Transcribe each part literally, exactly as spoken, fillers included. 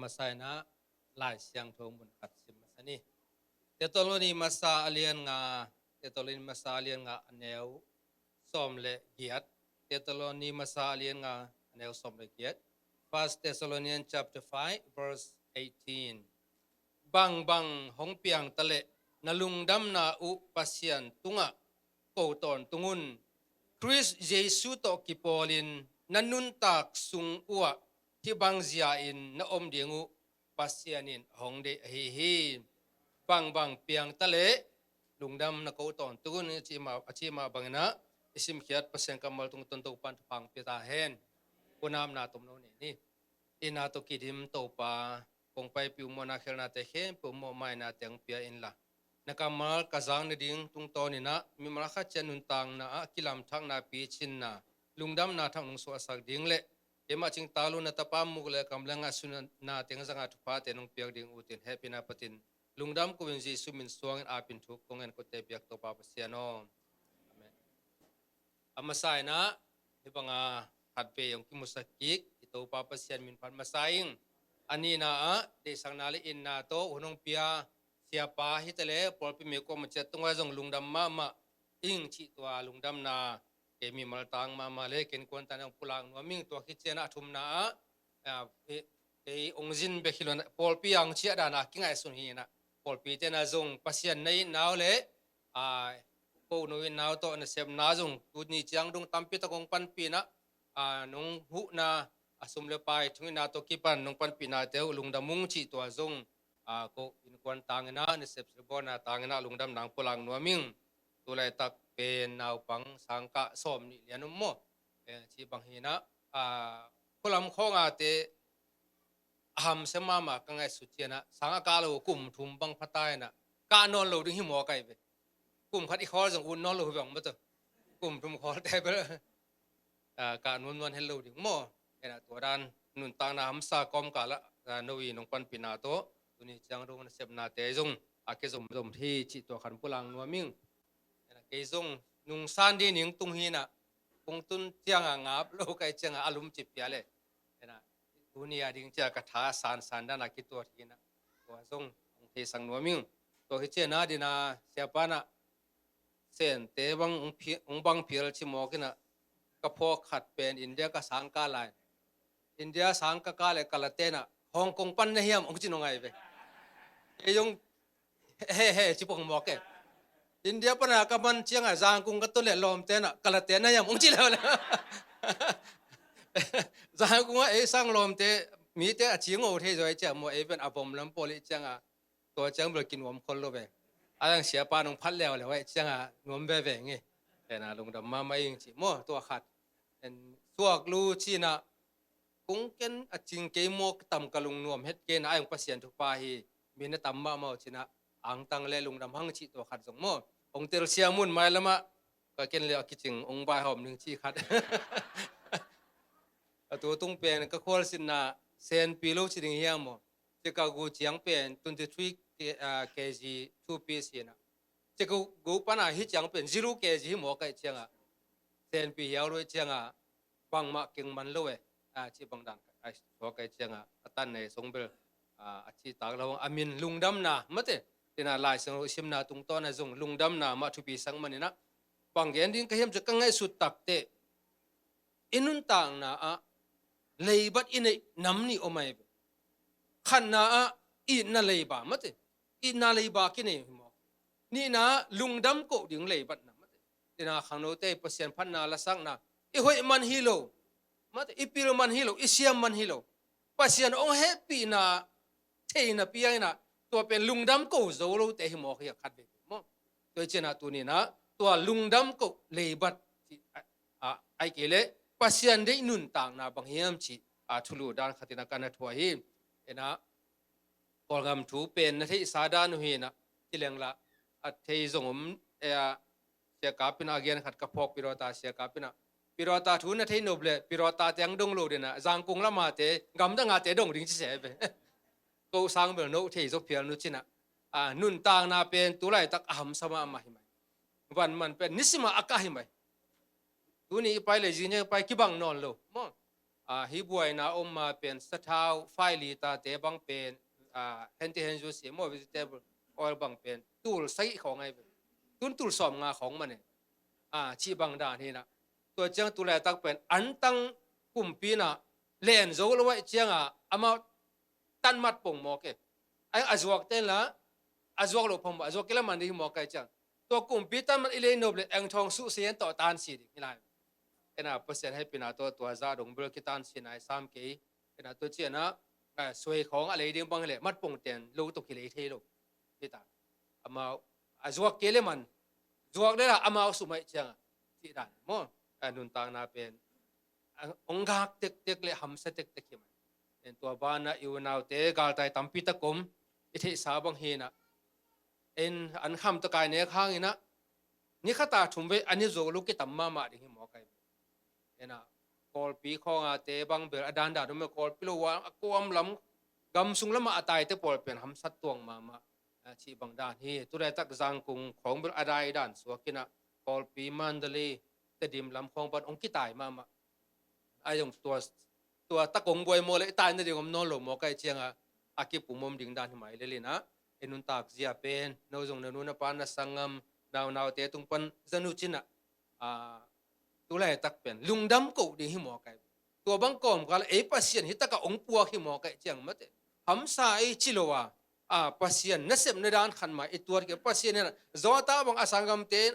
Masa in ah Lai Siangtho mun khat sim masa ni. Tesaloni masa a lian nga, Tesaloni masa a lian nga a neu sawm le giat. Tesaloni masa a lian nga a neu sawm le giat. First Thessalonians chapter five, verse eighteen. Bangbang hong piang ta leh na lungdamna uh Pasian tungah ko tawntung un. Khrist Jesu tawh kipawlin na nuntak sung uhah hih bang zia-in na om ding uh Pasian in hong deih ahi hi. Bangbang piang ta leh lungdam na ko tawntung un, a cih mah, a cih mah bangin ah i simkhiat Pasian kammal tungtawn Topa'n thupha hong pia ta hen. Khunamna tomno nei ni. Itna tawh kidim Topa, kong paipih uh mawhna khelhnate khempeuh mawh mainate hong pia inla, na kammal ka zak nading tungtawnin ah mimal khat ciat nuntakna ah kilamthakna, picinna, lungdamna thak nong suahsak ding le keimah cingtak lo na Tapa muk le kam le ngaihsutnate hong zangah thuphate nong piak ding uh ci'n hehpihna patin lungdam ko-in Jesu min suangin apin thu kong ngen kote biak Topa Pasian aw. Amen. A masa in ah hih banga khatvei hong kimusak kik i Topa Pasian min phat masa ing. A nihna ah deihsakna le itna tawh hun hong pia siapa hi ta le pawlpi mi kuamah ciat tungah zong lungdam mahmah ing cih tua lungdamna kei mimal tang mahmah le kei innkuan tangin hong pulak nuam ing. Tua khit ciangin ah a thumna ah, ah, kei, kei hong zin bek hi lo in ah pawlpi a hong ciah dan a kingaihsun hi in ah pawlpite'n ah zong Pasian na itna uh le, ah, ko no itna uh tawh nasepna zong tuni ciang dong tampi tak hong panpih in ah, ah, nong huhna, a sum le pai thungetna tawh kipan nong panpihnate uh lungdam ung cih tua zong, ah, ko innkuan tangin ah nasep sibawlna tangin ah lungdamna hong pulak nuam ing. Tu laitak pen naupang sangkah sawmnih lian om maw, eh, cih bang hi in ah, ah, khualam khawng ate a hamsia mahmah ka ngaihsut ciangin ah sang a kah lo kum thum bang pha ta in ah kah nawn lo ding hi mawk ahi ve. Kum khat i khawl zong ut nawn lo hi bang maw tawh. Kum thum khawlte bel, ah, kah nuamnuam het lo ding maw. Hi in ah tua dan nuntakna hamsa kawmkal ah, ah, no i nong panpihna tawh tuni ciang dong nasepnate zong a kizomzom hi cih tua khat pulak nuam ing. Hi in ah kei zong nungsan ding ning tung hi in ah kong tun ciangin ngap lo ka hih ciangin a lumcip pia le. Hi in ah tuni a ding ciang ka tha sansan dan a kituat hi in ah tua zong hong theisak nuam ing. Tua hi ciangin ah ding ah siapa in ah Sente bang hong phi-, hong bang phial ci mawk in ah ka phawk khat pen India ka sang kah lai. India sang ka kah le Kalate in ah Hong Kong pan na hiam hong ci nong ahi ve. Kei zong he he ci pong mawk e. India pan a ka man ciangin ah Zangkung ka tun le lawmte in ah Kalate na hiam hong ci leuleu. Zangkung ah ei sang lawmte mite a ci ngawh thei zaw ei ciang maw, ei pen a vom lam pawl i ciangin ah tua ciang bel kinuam khol lo ve. A dang siapa nong phat leuleu ei ciangin ah nuam veve ngei. Hi in ah lungdam mahmah ing ci maw tua khat. En suak lu ci in ah kong ken a cing kei maw ka tam ka lungnuam het kei in ah a hong Pasian thupha hi. Mi na tam mahmah uh ci in ah angtang le lungdam hang cih tua khat zong maw. Hong telsiam un mailam ah ka ken le a kicing hong vaihawm ning cih khat. A tu tung pen ka khualzinna senpi lo ci ding hiam maw. Chicago ciang pen twenty three K-, ah, K G two piece hi in ah. Chicago pan a hi ciang pen zero K G hi mawk a hih ciangin ah senpi hiau lo hih ciangin ah bangmah keng man lo e. Ah, cih bang dan a suak a hih ciangin ah a tan nei song bel, ah, a cih tak lo a min lungdamna mate. Hi in ah Lai Siangtho simna tungtawn ah zong lungdamna mah thupi sak man in ah bang gen ding ka hiam cih ka ngaihsut takteh i nuntakna ah leibat i neih nam nih om ahi ve. Khatna ah itna leiba mate, itna leiba kinei hi maw. Nihna ah lungdam koh ding leibatna mate. Hi in ah khangnote i Pasian phatna lasakna i hoih man hi lo mate, i pil man hi lo, i siam man hi lo. Pasian hong hehpihna thei napi hang in ah tua pen lungdam ko zo lote hi mawk hi a khat veve maw. Tua hi ciangin ah tuni in ah tua lungdam ko leibat cih, ah, ah, ahih kei leh Pasian deih nuntakna bang hiam cih, ah, thulu dan khat in ah ka na thuah hi. Hi in ah Kawlgam thu pen na theihsa dan uh hi in ah ci leng lah a thei zong om, eh, ah, Sia Kap in ah a gen khat ka phawk, Pi Rota, Sia Kap in ah Pi Rota thu na thei nop leh Pi Rota te hong dong lo ding ah Zangkung lam a te, gamdang a te dong ding ci se ve. Ko sang bel no thei zaw phial nu ci in ah, ah, nuntakna pen tu laitak a hamsa mahmah hi mai. Van man pen nisim a a kah hi mai. Tuni i pai le zing i pai kibang nawn lo maw. Hi buaina om ma pen sathau five litre te bang pen, hente henzu si maw, vegetable oil bang pen tul sagih khawng ahi ve. Tun tul sawmnga khawng mah ne. Cih bang dan hi na. Tua ciang tu laitak pen antang kumpi na len zo lo ahih cianga amau tanmat pong mawk e. A zuak ten la a zuak lo phamawh, a zuak kei la man ding hi mawk ahih ciang, tua kumpi tanmat i lei nop le eng thawng suhsia in tawh tansi ding hi lai. Ena Pasian hehpihna tawh tua zah dong bel kitansi nai sam kei. Ena tua ciana suai khawng a lei ding bang hi le mat pong ten lo tawh kilei thei lo. Hi ta. Amau a zuak kei le man, zuak le la amau sum ahih cianga cih dan maw. Nuntakna pen hong gak tektek le hamsa tektek hi mai. Tua banah i unaute galtai tampi tak om, i theihsa bang hi na. An kham takai nek hangin ah ni khata thum vei a ni zo lo kitam mahmah ding hi mawk ahi. Ena Kawlpi khawnga te bang bel a dandan um e, Kawlpi lo a kuam lam gam sung lamah a taite pawl pen hamsat tuang mahmah. Cih bang dan hi. Tu laitak Zangkung khawng bel a dai dan suak inah Kawlpi, Mandalay, Tedim lam khawng pan hong kitai mahmah. A zong tua, tua tak hong buai maw le i tai nading om nawn lo mawk ahih cianga a kipum om ding dan hi mai lel inah i nuntak zia pen no zong na nu na pa na sanggam, naunaute tung pan zanu cinah tu laitak pen lungdam koh ding hi mawk ahi. Tua bang kawmkal ei Pasian hi taka hong puak hi mawk ahih ciang mate. Hamsa ei ci lo a, Pasian nasepna dan khat mah i tuat kei, Pasian inah zawta bang a sanggamte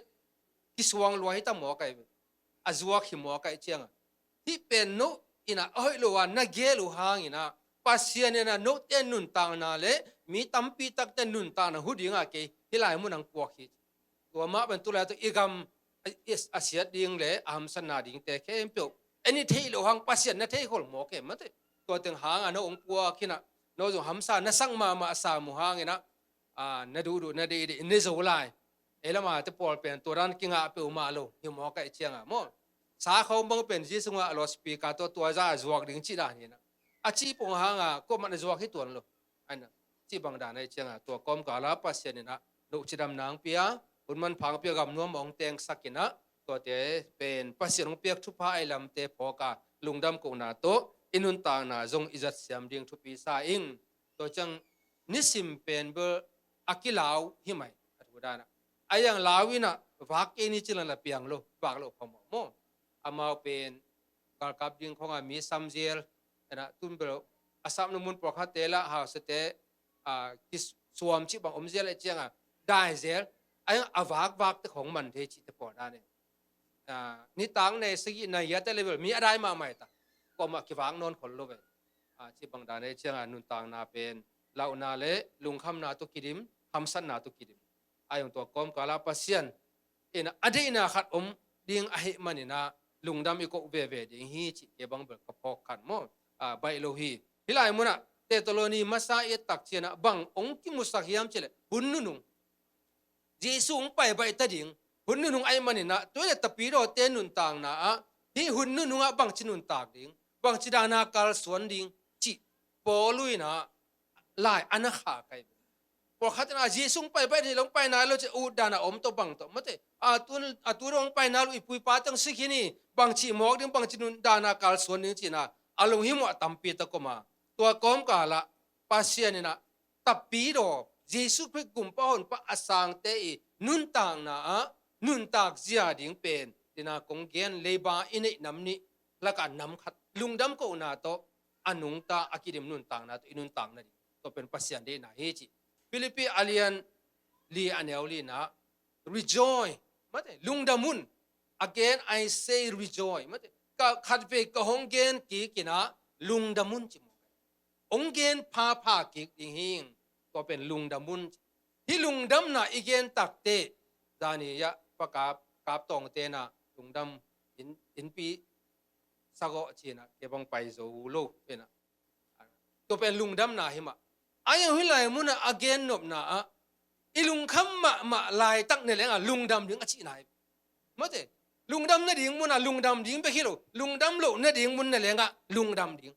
kisuang lua hi ta mawk ahi. A zuak hi mawk ahih cianga hih pen no inah a hoih lo a na gel uh hang inah Pasian inah note nuntakna le mi tampi takte nuntakna hu dinga kei hi lai mun ang puak hi. Tua mah pen tu laitak i gam a siat ding le a hamsatna dingte khempeuh en i theih loh hang Pasian na theikhol mawk e mate. Tua teng hanga no hong puak inah no zong hamsa na sak mahmah a sam uh hang inah na duhduh na deihdeih ne zo lai. Ei lamate pawl pen tua dan kingah peuhmah lo hi mawk ahih cianga maw. Sa khawng bang pen Jesu ngah lo speaker tawh tua za a zuak ding cih dan hi na. A cih pong hanga kuamah na zuak hi tuan lo. Aina cih bang dan ahih cianga tua kawmkala Pasian inah no cidam nang pia, hun manpha hong pia, gam nuam hong tengsak inah tuate pen Pasian hong piak thupha ahi lamte phawka lungdam kohna tawh i nuntakna zong i zatsiam ding thupi sa ing. Tua ciang nisim pen bel a kilau hi mai a thu danah. A yang lau inah vak kei ni ci lala piang lo, vak lo phamawh maw. Amau pen galkap ding khawnga mi samzel, ena tun bel a sapna mun pawlkhatte lah hausate kisuam cih bang omzel ahih cianga daizel, a yang a vakvakte khawng man thei cihte pawl dan e. Nitak nei sagih nai hiate level mi a dai mahmah ta. Kuamah kivak nawn khol lo ve. Cih bang dan ahih cianga nuntakna pen lauhna le lungkhamna tawh kidim, hamsatna tawh kidim. A zong tua kawmkala Pasian inah a deihna khat om ding ahih man inah lungdam i koh veve ding hi cih kei bang bel ka phawk khan maw. Baih lo hi. Hih lai munah Thessaloni masa i et tak cianah bang hong kimusak hiam cileh hun nunung Jesu hong pai baih ta ding hun nunung ahih man inah tua le tapidawte nuntakna ah hih hun nunungah bangci nuntak ding, bangci dana kalsuan ding cih Paul uh inah lai a na khak ahi. Pawlkhat inah Jesu hong pai baih ding, hong pai nai lo cih ut dana om tawh bang tawh mate. A tu, a tu dong hong pai nai lo i puipa teng si khin hi, bangci mawk ding, bangci nun dana kalsuan ding cihna a lunghimawh tampi tak om a. Tua kawmkalah Pasian inah tapidaw Jesu Khrih gumpa honpa a sangte i nuntakna ah nuntak zia ding pen tina kong gen leiba i neih nam nih lakah nam khat lungdam kohna tawh a nungta a kidim nuntakna tawh i nuntakna ding. Tua pen Pasian deihna hi ci. Philippi a lian li a neu lina rejoice mate, lungdam un. Again I say rejoice mate. Ka khatvei ka hong gen kik inah lungdam un ci maw. Hong gen phapha kik ding hing. Tua pen lungdam un. Hih lungdamna i gen takte zani ah pakap kap tawngte na lungdam in, innpi sagawh cina kei bang pai zo lo pena. Tua pen lungdamna hi mah. A yang hih lai munah a gen nopna ah i lungkham mahmah laitak ne lenga lungdam ding a cihna hi. Mate, lungdam nading munah lungdam ding bek hi lo, lungdam loh nading mun ne lenga lungdam ding.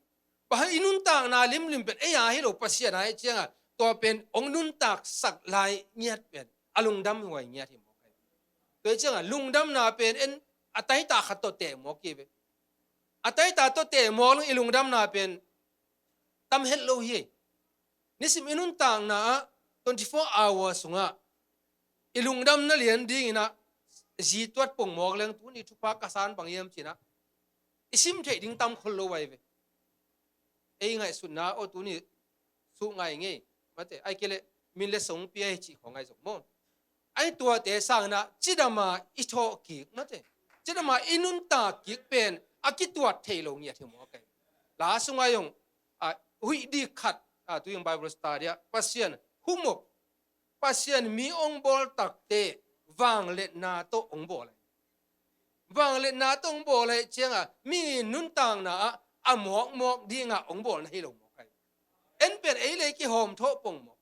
Bang hang i nuntakna limlim pen ei a hi lo, Pasian a hi cianga tua pen hong nuntaksak lai ngiat pen a lungdam huai ngiat hi mawk hi. Tua hi cianga lungdamna pen en a taita khat tawh teh mawk hi ve. A taita tawh teh mawk leng i lungdamna pen tam het lo hi. Nisim i nuntakna ah twenty-four hour sungah i lungdamna lian dingin ah zi tuat pong mawk leng tuni thupha ka san bang hiam ci-in ah i sim theih ding tam khol lo ahi ve. Ei ngaihsutna aw tuni suh ngai ngei. Mate, ai kei leh min le song pia hi cih khawng ahi zong maw. Ai tuate sangin ah cidam a i thawh kik mate. Cidam a i nuntak kik pen a kituat thei lo ngiat hi mawk ahi. La sungah zong, ah, huih dik khat, ah, tu zong Bible study ah Pasian humop, Pasian mi hong bawl takteh vangliatna tawh hong bawl ahi. Vangliatna tawh hong bawl ahih ciangin mi nuntakna ah a mawkmawk dingin hong bawl na hi lo mawk ahi. En pen ei le kihawm thawh pong mawk.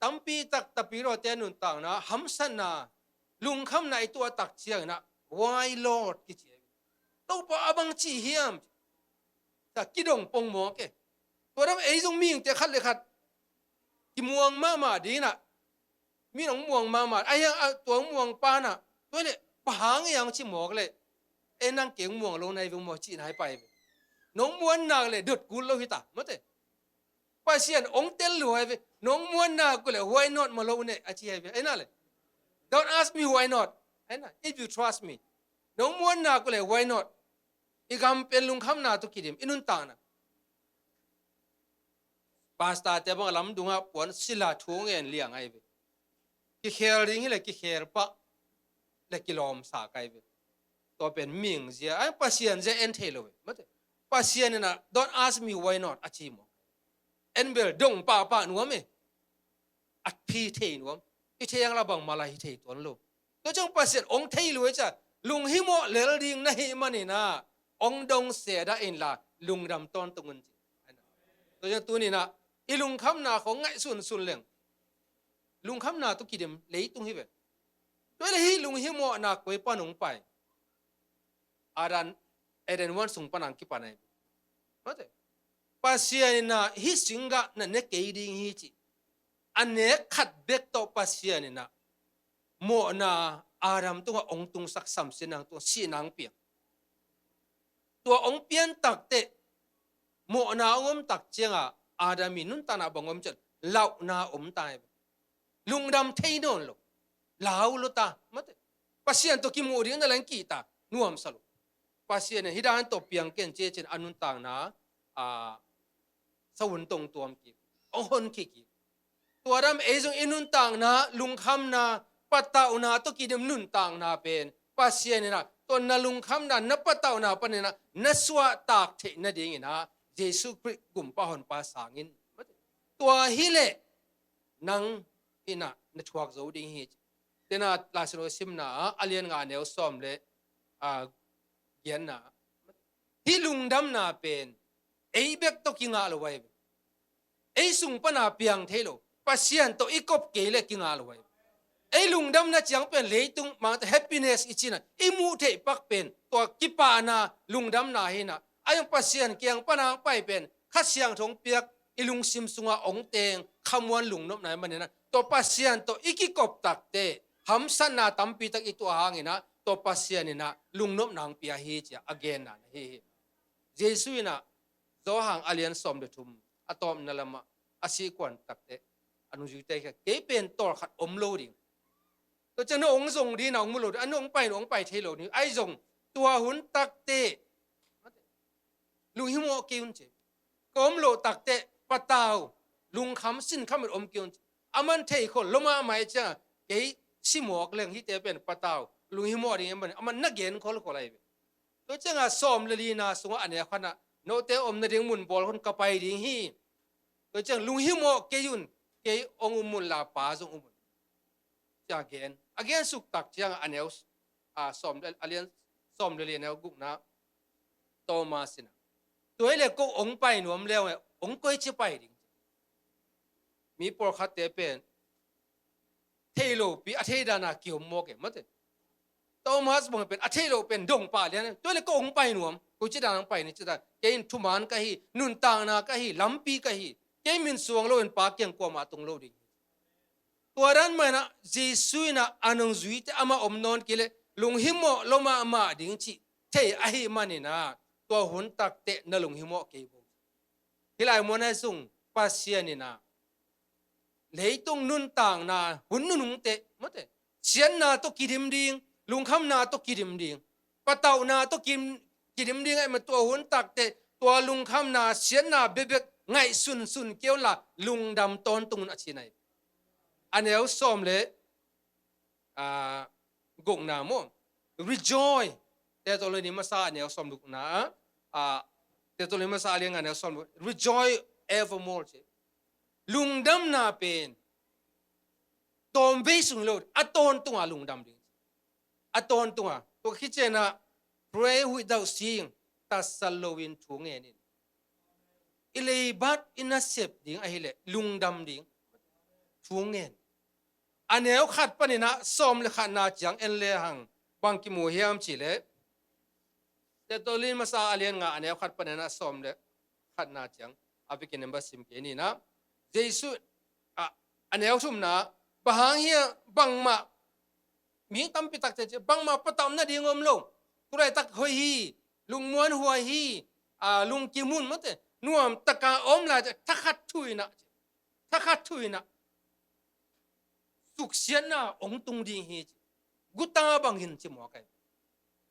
Tampi tak tapidaw te nuntakna hamsatna lungkhamna i tuah tak ciangin ah, "Why Lord?" kici ahi. Topa a bang ci hiam? Tua kidong pong mawk e. Tua dam ei zong mihingte khat le khat kimuang mahmah dingin ah, mi nong muang mahmah, a hiang a tua muang pa na, tua leh bang hang hiam ci mawk leh, "E nang kei muang lo na hi ve maw," ci na hi pah hi ve. Nong muan nak leh dot kul lo hi ta mate. Pasian hong tel lua hi ve. Nong muan nak uh leh, "Why not?" maw lo ne a ci hi ve. Ei na leh, "Don't ask me why not." Ei na, "If you trust me." Nong muan nak uh leh, "Why not?" I gam pen lungkhamna tawh kidim, i nuntakna. Pastor te bang lamdungah puan sila thu ngen liang ahi ve. Kikhel ding hi leh kikhel pah leh kilawmsa kai ve. Tua pen mihing zia, ai Pasian zia en thei lo ve. Mate. Pasian in ah, "Don't ask me why not," a ci maw. En bel dong pahpah nuam e. A phi thei nuam. I thei ang la bangmah la hi thei tuan lo. Tua ciang Pasian hong thei lua hi cia, lunghimawh lel ding na hih manin ah, hong dong se dah in la, lungdam tawntung un ci. Tua ciang tuni-in ah, i lungkhamna khawng ngaihsunsun leng, lungkhamna tawh kidim leitung hi ve. Tua hi leh hih lunghimawhna koi pan hong pai? Adam, Eden huan sung pan hong kipan ahi. Mate. Pasian in ah hih singgah na ne kei ding hi ci. A nek khat bek tawh Pasian in ah mawhna Adam tungah hong tungsak, sam sihna tungah sihna hong piak. Tua hong pian takteh mawhna hong om tak ciangah Adam i nuntakna bang om ciang lauhna om ta hi. Lungdam thei nawn lo. Lau lo ta mate. Pasian tawh kimuh ding na leng kihta, nuamsa lo. Pasian in hih dan tawh piang ken ci-in a nuntakna, a, sa hun tong tuam kik, hong hon khia kik. Tua dam ei zong i nuntakna, lungkhamna, patauhna tawh kidim nuntakna pen Pasian in ah tua na lungkhamna, na patauhna panin ah na suahtak theih nadingin ah Jesu Khrih Gumpa Honpa sang in. Tua hi leh nang in ah na thuak zo ding hi. Tena Lai Siangtho simna ah a lian nga, a neu sawm le, a, giatna, hih lungdamna pen ei bek tawh kingah lo ahi ve. Ei sung pan a piang thei lo, Pasian tawh i kop kei leh kingah lo ahi ve. Ei lungdamna ciang pen leitung mangte happiness i cihna, i muh theih pak pen tua kipahna lungdamna hi-in ah, a hiang Pasian kiang pan a hong pai pen Kha Siangtho hong piak, i lungsim sungah hong teng khamuan lungnopna ahih manin ah, tua Pasian tawh i kikop takteh hamsatna tampi tak i tuah hangin ah tua Pasian in ah lungnopna hong pia hi ci-a a genna na hi hi. Jesu in ah Johan a lian sawm le thum, a tawpna lamah a sih kuan takteh a nungzuite kiangah, "Kei pen tawlkhat om lo ding. Tua ciang na hong zong ding, na hong mu lo ding, a na hong pai, na hong pai thei lo ding. Ahi zong tua hun takteh lunghimawh kei un," ci. "Ka om loh takteh patau, lungkham, sinkham in om kei un," ci. Aman theikhol lo mahmah ahih ciangah, "Kei si mawk leng hihte pen patau, lunghimawh ding hi," aman, aman na gen kholkhol ahi ve. Tua ciangah sawm le lina sungah a neu khatna, "Note om nading mun bawl khol un, ka pai ding hi. Tua ciang lunghimawh kei un, kei hong um un la Pa zong um un," ci-a gen. A gensuk tak ciangah a neu, a, sawm le, a lian sawm le li, a neu gukna, Thomas in ah, "Tua hi leh ko hong pai nuam leng, hong koici pai ding?" Mi pawlkhatte pen thei lopi, a thei dan a ki-om mawk e mate. Thomas bang pen a thei lo pen dong pah lian, "Tua hi leh ko hong pai nuam, koici dan hong pai ni?" ci ta. "Kei in thuman ka hi, nuntakna ka hi, lampi ka hi. Kei min suang loin Pa kiang kuamah tung lo ding." Tua dan mah in ah Jesu in ah a nungzuite amah om nawn kei leh lunghimawh lo mahmah ding cih thei ahih manin ah, tua hun takteh na lunghimawh kei bo. Hih lai muan a zong Pasian in ah leitung nuntakna hun nunungte, mate, siatna tawh kidim ding, lungkhamna tawh kidim ding, patauhna tawh kim, kidim ding ahih man tua hun takteh tua lungkhamna, siatna bekbek ngaihsunsun kei unla lungdam tawntung un a ci hi. A neu sawm le, ah, gukna maw? Rejoice. Thessaloni masa a neu sawm le gukna, ah, Thessaloni masa a lian nga neu sawm le guk. Rejoice evermore ci. Lungdamna pen tawmvei sung hi lo, a tawntunga lungdam ding. A tawntunga, tua khit ciangin ah pray without ceasing, tatsat loin thu ngen in. I leibat i nasep ding ahih leh lungdam ding, thu ngen. A neu khat panin ah sawm le khatna ciang en le hang bang kimu hiam cih leh, Thessaloni masa a lian nga a neu khat panin ah sawm le khatna ciang a bikin in va sim kei ni. Jesu, a, a neu thumna, bang hang hiam, bangmah, mi tampi takte ci, bangmah patauh nading om lo. Tu laitak hoih hi, lungmuanhuai hi, a, lungkim un, mate, nuamtaka om lai ci, thakhat thu in ah, thakhat thu in ah suksiatna hong tung ding hi ci. Guta bangin ci mawk hi.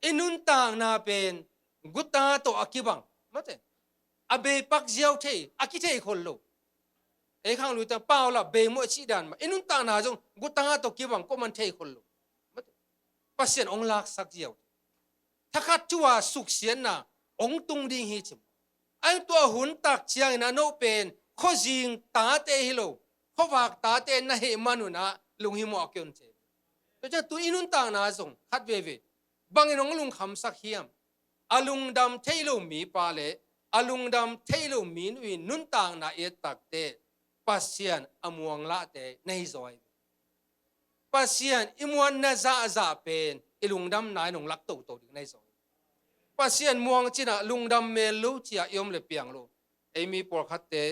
I nuntakna pen guta tawh a kibang, mate, a bei pak ziau thei, a kithei khol lo. Ei khang lui ta pau la bei mawh cih dan mah, i nuntakna zong guta tawh kibang, kuaman thei khol lo. Mate, Pasian hong laksak ziau thei. Thakhat thu-a suksiatna hong tung ding hi ci. Ahi tua hun tak ciangin a no pen khuazing tate hi lo, khuavak tate na hih manun ah lunghimawh kei un ci. Tua ciang tu i nuntakna zong khat veve bangin hong lungkhamsak hiam? A lungdam thei lo mipa le a lungdam thei lo minu i nuntakna i et takteh Pasian a muanglahte na hi zaw hi. Pasian i muanna zahzah pen i lungdamna in hong lak toto ding na hi zaw hi. Pasian muang cinah lungdam mel lo cia i om le piang lo. Ei mi pawlkhatte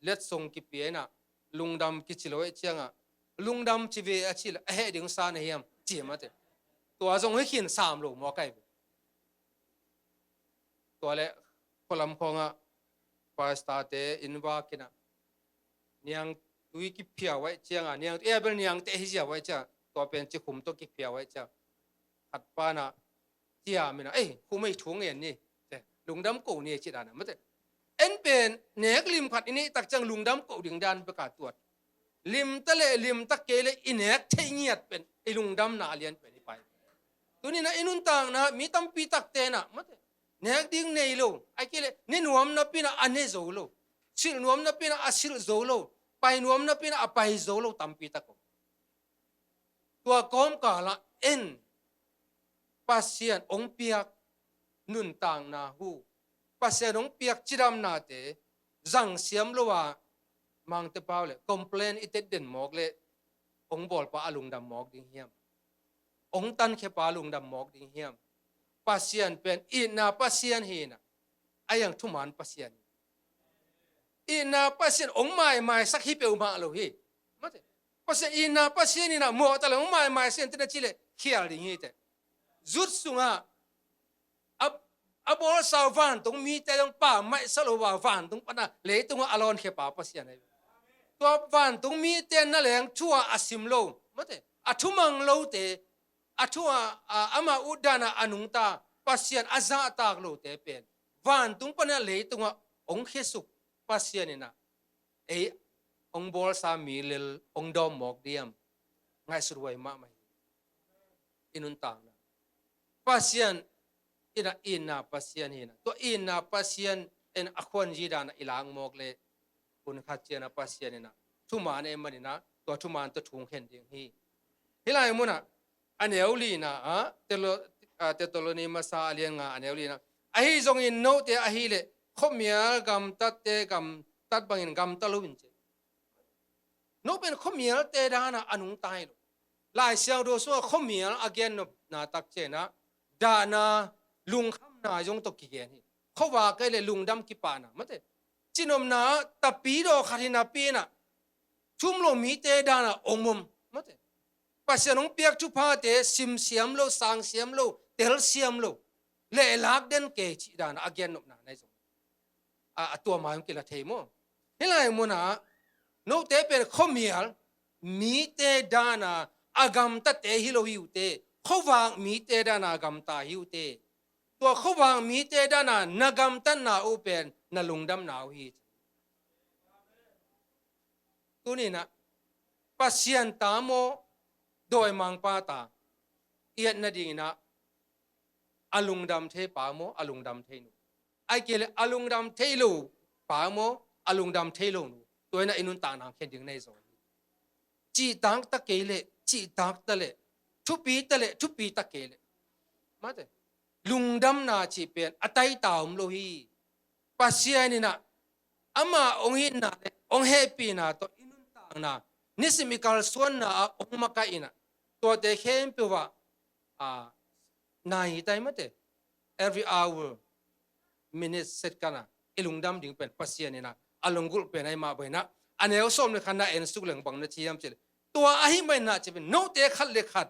letsong kipia inah lungdam kici lo eh ciangah lungdam ci ve a cih le a heh ding sa na hiam ci mate. Tua zong hi khin sam lo maw kai ve. Tua le khualam khawngah pastor-te inn vak inah niangtui kipia uh ahih ciangah, niangtui a bel niangteh hi zia uh ahih ciangah tua pen cikhum tawh kipia uh ahih ciangah khat panah ciam inah, "Ei, khum ei thu ngen ni, lungdam ko ni," ci danah mate. En pen nek lim khat i neih tak ciang lungdam ko ding dan beka tuat. Limta le limta kei le i nek theih ngiat pen i lungdamna a lian pen i pai. Tuninah i nuntakna mi tampi takte nah mate, nek ding nei lo, ai kei le ne nuam napinah a ne zo lo, silh nuam napinah a silh zo lo, pai nuam napinah a pai zo lo tampi tak om. Tua kawmkalah en Pasian hong piak nuntakna uh, Pasian hong piak cidamnate zangsiam lo a, mangte pau le complain i tet den mawk le hong bawlpa a lungdam mawk ding hiam? Hong tankhiapa a lungdam mawk ding hiam? Pasian pen itna Pasian hi inah, a iang thuman Pasian hi. Itna Pasian hong maimaisak hi peuhmah lo hi. Mate. Pasian itna Pasian inah mawh ta le hong maimaisak in tena ci le khial ding hi teh. Zut sungah a, a bawlsa uh vantung mite zong pammaihsa lo a vantung pana leitungah a lawnkhia pa Pasian ahi. Tua vantung mite na leng thu-ah a sim lo, mate, a thumang lote, a thu-ah, a, ama utdanah a nungta Pasian a zahtak lote pen vantung pana leitungah hong khiasuk Pasian inah ei hong bawlsa mi lel hong dawm mawk diam? Ngaihsut huai mahmah hi. I nuntakna Pasian inah itna Pasian hi inah, tua itna Pasian in a khuanzi danah i lak mawk le hun khat cianah Pasian inah thuman ei maninah tua thuman tawh thungkhen ding hi. Hih lai munah a neu lina ah Telo-, ah, Thessaloni masa a lian nga a neu lina, ahi zongin note ahileh khuamial gamtatte gamtat bangin gamta lo in ci. No pen khuamialte danah a nungta hi lo. Lai Siangtho sungah khuamial a gennopna tak cianah dahna, lungkhamna zong tawh kigen hi. Khuavak kei le lungdam kipahna, mate, cinopna tapidaw khat hi napi inah thum lo mite danah om om, mate, Pasian hong piak thuphate simsiam lo, sangsiam lo, telsiam lo. lehlak den kei cih dana a gennopna na hi zong, a, a tua mai hong kila thei maw? Hih lai munah note pen khuamial mite dana a gamtate hi lo hi uh teh, khuavak mite dana a gamta hi uh teh. Tua khuavak mite dana na gamtatna uh pen na lungdamna uh hi. Tuninah Pasian ta maw, dawimangpa ta, i et nadinginah a lungdam thei pa maw, a lungdam thei nu, ahih kei leh a lungdam thei lo pa maw, a lungdam thei lo nu, tua inah i nuntakna hong khen ding na hi zaw hi. Cihtak ta kei leh cihtak ta leh, thupi ta leh thupi ta kei leh, mate, lungdamna cih pen a taita om lo hi. Pasian inah ama hong itna le hong hehpihna tawh i nuntakna, nisim i kalsuanna ah hong makaih inah, tuate khempeuh ah, a, nai tai mate, every hour, minute, second ah i lungdam ding pen Pasian inah a lunggulh pen ahi mah bang inah, a neu sawm le khatna en suk leng bang na ci hiam cih leh, tua ahi mah inah ci pen note khat le khat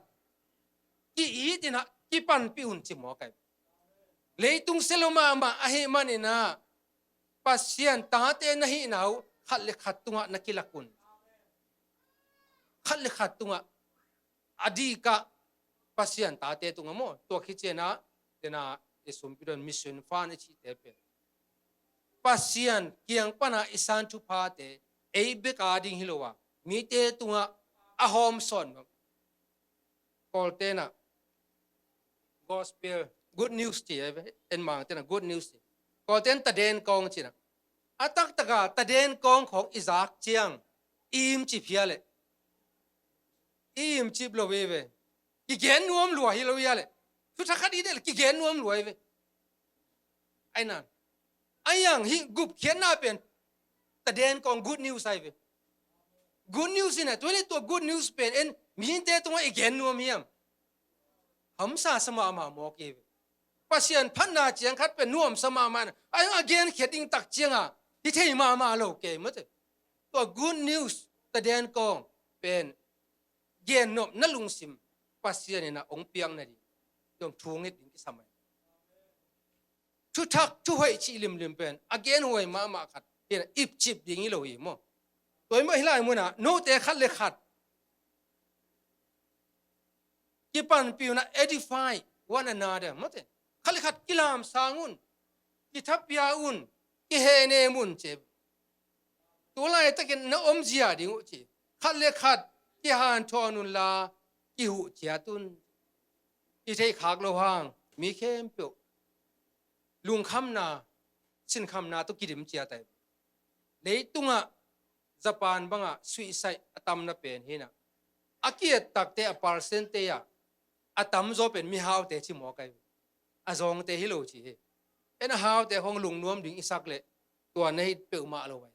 ki-it inah kipanpih un ci mawk ahi. Leitung sia lo mahmah ahih maninah Pasian tate na hihna uh khat le khat tungah na kilak un. Khat le khat tungah, a dikah Pasian tate tungah maw, tua khit ciangah tena i sumpi don mission fund i cihte pen Pasian kiang pana i san thuphate ei bek a ding hi lo a, mite tungah a hawmsawn bang. Kawltenah gospel, good news ci, en Mangtenah good news ci. Kawlten taden kawng cinah, a taktaka taden kawng khawng i zak ciang i imcip hia leh, i imcip lo hi ve. Kigen nuam lua hi lo hia leh, thuthak khat i deih leh kigen nuam lua hi ve. Ahi nan, a iang hih gupkhiatna pen taden kawng good news ahi ve. Good news inah tua leh tua good news pen en mite tungah i gen nuam hiam? Hamsa sa mahmah mawk hi ve. Pasian phatna ciang khat pen nuamsa mahmah inah, a iang a genkhiat ding tak cianga hi thei mahmah lo kei mate. Tua good news taden kawng pen gennop na lungsim Pasian inah hong piakna ding, dong thungit ding kisam ahi. Thuthak thuhoih cih limlim pen a genhuai mahmah khat hi inah ipcip ding hi lo hi maw? Tua hi mah hih lai munah note khat le khat kipanpih unah, edify one another mate. Khat le khat kilamsang un, kithapia un, kihehnem un ci. Tu laitakin na omzia ding uh ci. Khat le khat kihanthawn unla kihuh ciat un. I theihkhak loh hang mi khempeuh lungkhamna, sinkhamna tawh kidim ciat ahi. Leitungah Japan bangah suicide a tamna pen hi inah, a ki-et takte a percentage ah a tamzaw pen mihaute ci mawk ahi. A zawngte hi lo ci hi. En a haute khawng lungnuam ding i sak leh tua na hi peuhmah lo ahi.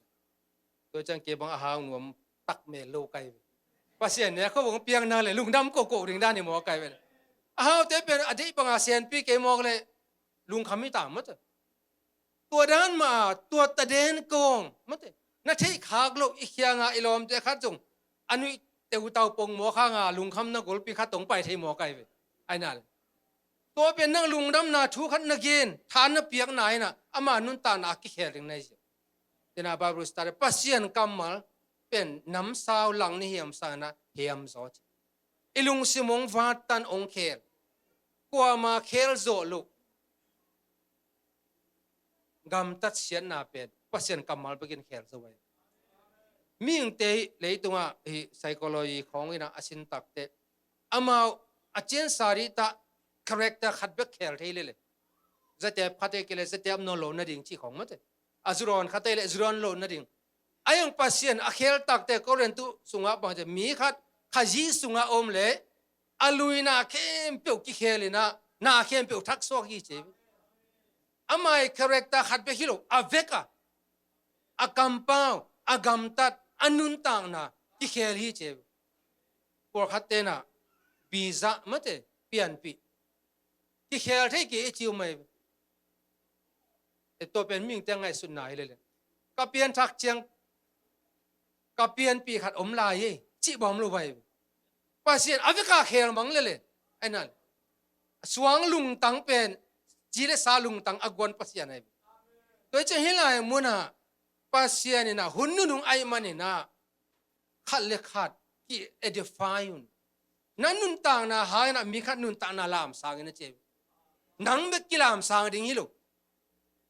Tua ciang kei bang a hau nuam tak mel lo ka hi ve. Pasian ne a khuavak piakna le lungdam kohkoh ding dan hi mawk ahi ve. A haute pen a deih banga senpi kei mawk leh lungkham hi ta mate. Tua dan mah a, tua taden kawng mate, na theihkhak loh i khianga i lawmte khat zong a nuih teutau pong mawk hanga lungkhamna golpi khat tong pai thei mawk ahi ve. Ahi na le, tua pen nang lungdamna thu khat na gen, tha na piakna inah ama nuntakna a kikhel ding na hi sia. Tena Bible study, Pasian kammal pen namsau lang ni hiam sanginah hiam zaw ci. I lungsim hong vattan hong khel, kuama khel zawh loh gamtat siatna pen Pasian kammal bekin khel zo ahi. Mihingte hih leitungah hih psychology khawng inah a sin takte, amau a ciansa dih tah character khat bek khel thei lele. Zatep khat ei kei le zatep nawn loh nading cih khawng mate. A zurawn khat ei le zurawn loh nading. A iang Pasian a khel takte Korintu sungah bang ci, mi khat Khazih sungah om le a luina khempeuh kikhel inah na khempeuh thaksuak hi ci. Amah i character khat bek hi lo, a vek a, a kampau, a gamtat, a nuntakna kikhel hi ci. Pawlkhat tenah visa mate, pianpih kikhel thei kei i ci uh mai. E, tua pen mihingte ngaihsutna hi lele. Ka pianthak ciang ka pianpih khat om lai hi cih bawm lo vai. Pasian a veka khel mang lele. Ahi na le, suang lungtang pen zi le sa lungtang a guan Pasian ahi. Tua hi ciang hih lai munah Pasian in ah hun nunung ahih manin ah khat le khat ki-edify un. Na nuntakna hangin ah mi khat nuntakna lamsang in a ci hi. Nang bek kilamsang ding hi lo.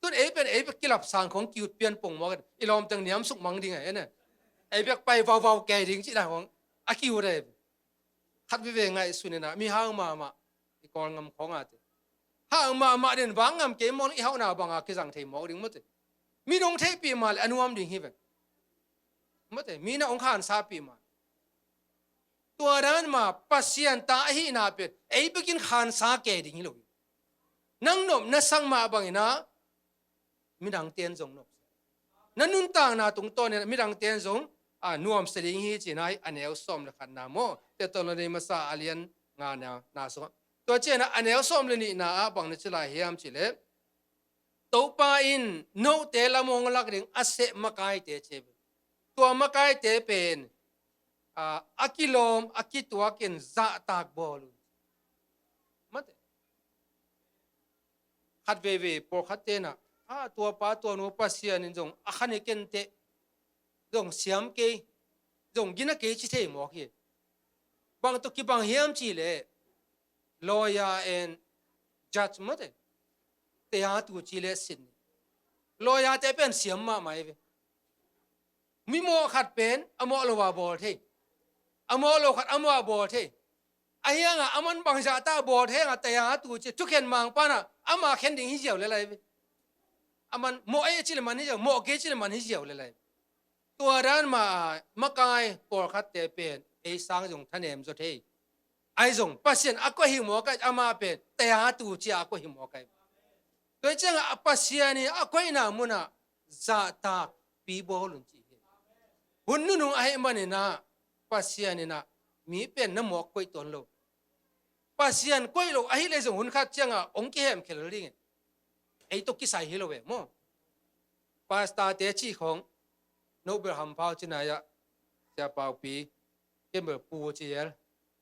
Tun ei pen ei bek kilapsang khong kiut pian pongmawk in i lawmteng niam suk mang ding a en a. Ei bek pai vauvau kei ding cih dan khong a kiut a hi. Khat veve ngaihsun in ah mi hau mahmah i Kawlgam khong a te. Hau mahmah den vak ngam kei mawk i hauhna banga kizang thei mawk ding maw te. Mi nong theihpih mah le a nuam ding hi ve. Maw te, mi na hong khansapih mah. Tua dan mah Pasian ta ahihna pen ei bekin khansa kei ding hi lo hi. Nang nop na sak mah bangin ah midangte in zong nop. Na nuntakna tungtawn in midangte in zong a nuamsa ding hi ci-in ah a neu sawm le khatna maw, Thesalonika masa a lian ngana na sungah. Tua ciangin ah a neu sawm le nihna ah bang na ci lai hiam cih leh, Topa in note lam hong lak ding a seh makaite ci hi. Tua makaite pen a, a kilawm a kituakin zahtak bawl un. Maw te. Khat veivei pawlkhatte in ah, a, tua pa tua nu Pasian in zong a khan hi ken teh, zong siam kei, zong gina kei ci thei mawk hi. Bang tawh kibang hiam cih leh lawyer and judge maw te, tayatu ci le sin. Lawyer te pen siam mahmah hi ve. Mi mawh khat pen a mawh lo a bawl thei, a mawh lo khat a mawh a bawl thei. Ahi hangah aman bangzah ta bawl thei hangah tayatu ci thukhen mangpa in ah ama khen ding hi ziau le lai ve. Aman mawh ei ci le man hi ziau, mawh kei ci le man hi ziau le lai. Tua dan mah a makai pawlkhatte pen ei sang zong thanem zaw thei. Ahi zong Pasian a koih hi mawk a, amah pen tayatu ci a koih hi mawk a. Tua hi ciangah a Pasian in a koihna munah zahtakpi bawl un ci hi. Hun nunung ahih manin ah Pasian in ah mi pen na mawk koih tuan lo. Pasian koih lo ahih leh zong hun khat ciangah hong kihemkhia lel ding hi. Ei tawh kisai hi lo ve maw. Pastorte cih khong Nobel hampau ci nai ah, Sia Paupi, ken bel pu ci zel,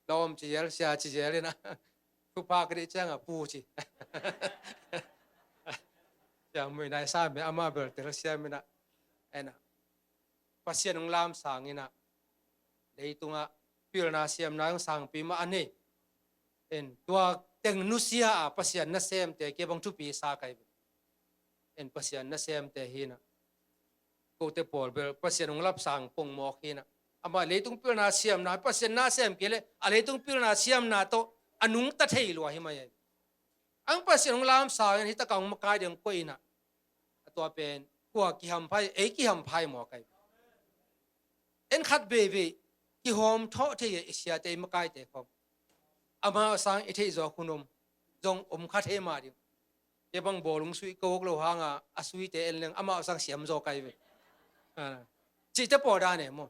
lawm ci zel, sia ci zel in ah. Thupha ka deih ciangah pu ci. Sia Mui Nai Sam in amah bel telsiam in ah, en ah, Pasian hong lamsang in ah, leitungah pilna siamna hong sangpi mah a nei. En, tua teng nusia a Pasian nasemte kei bang thupi sa ka hi ve. En, Pasian nasemte hi in ah, kote pawl bel Pasian hong lapsang pongmawk hi in ah, amah leitung pilna siamna, Pasian nasem kei leh a leitung pilna siamna tawh a nungta thei lua hi mai a hi. Ang Pasian hong lamsang in ah hih takah hong makai ding hong koih in ah, a tua pen kua kihamphai, ei kihamphai mawk a hi. En, khat veivei kihawm thawh thei a i siate i makaite khawng. Amau sang i theih zawk hun om, zong om kha thei mah ding. Kei bang bawlung suih ka uk lo hanga a suite en leng amau sang siam zaw ka hi ve. Ah, cihte pawl dan e maw.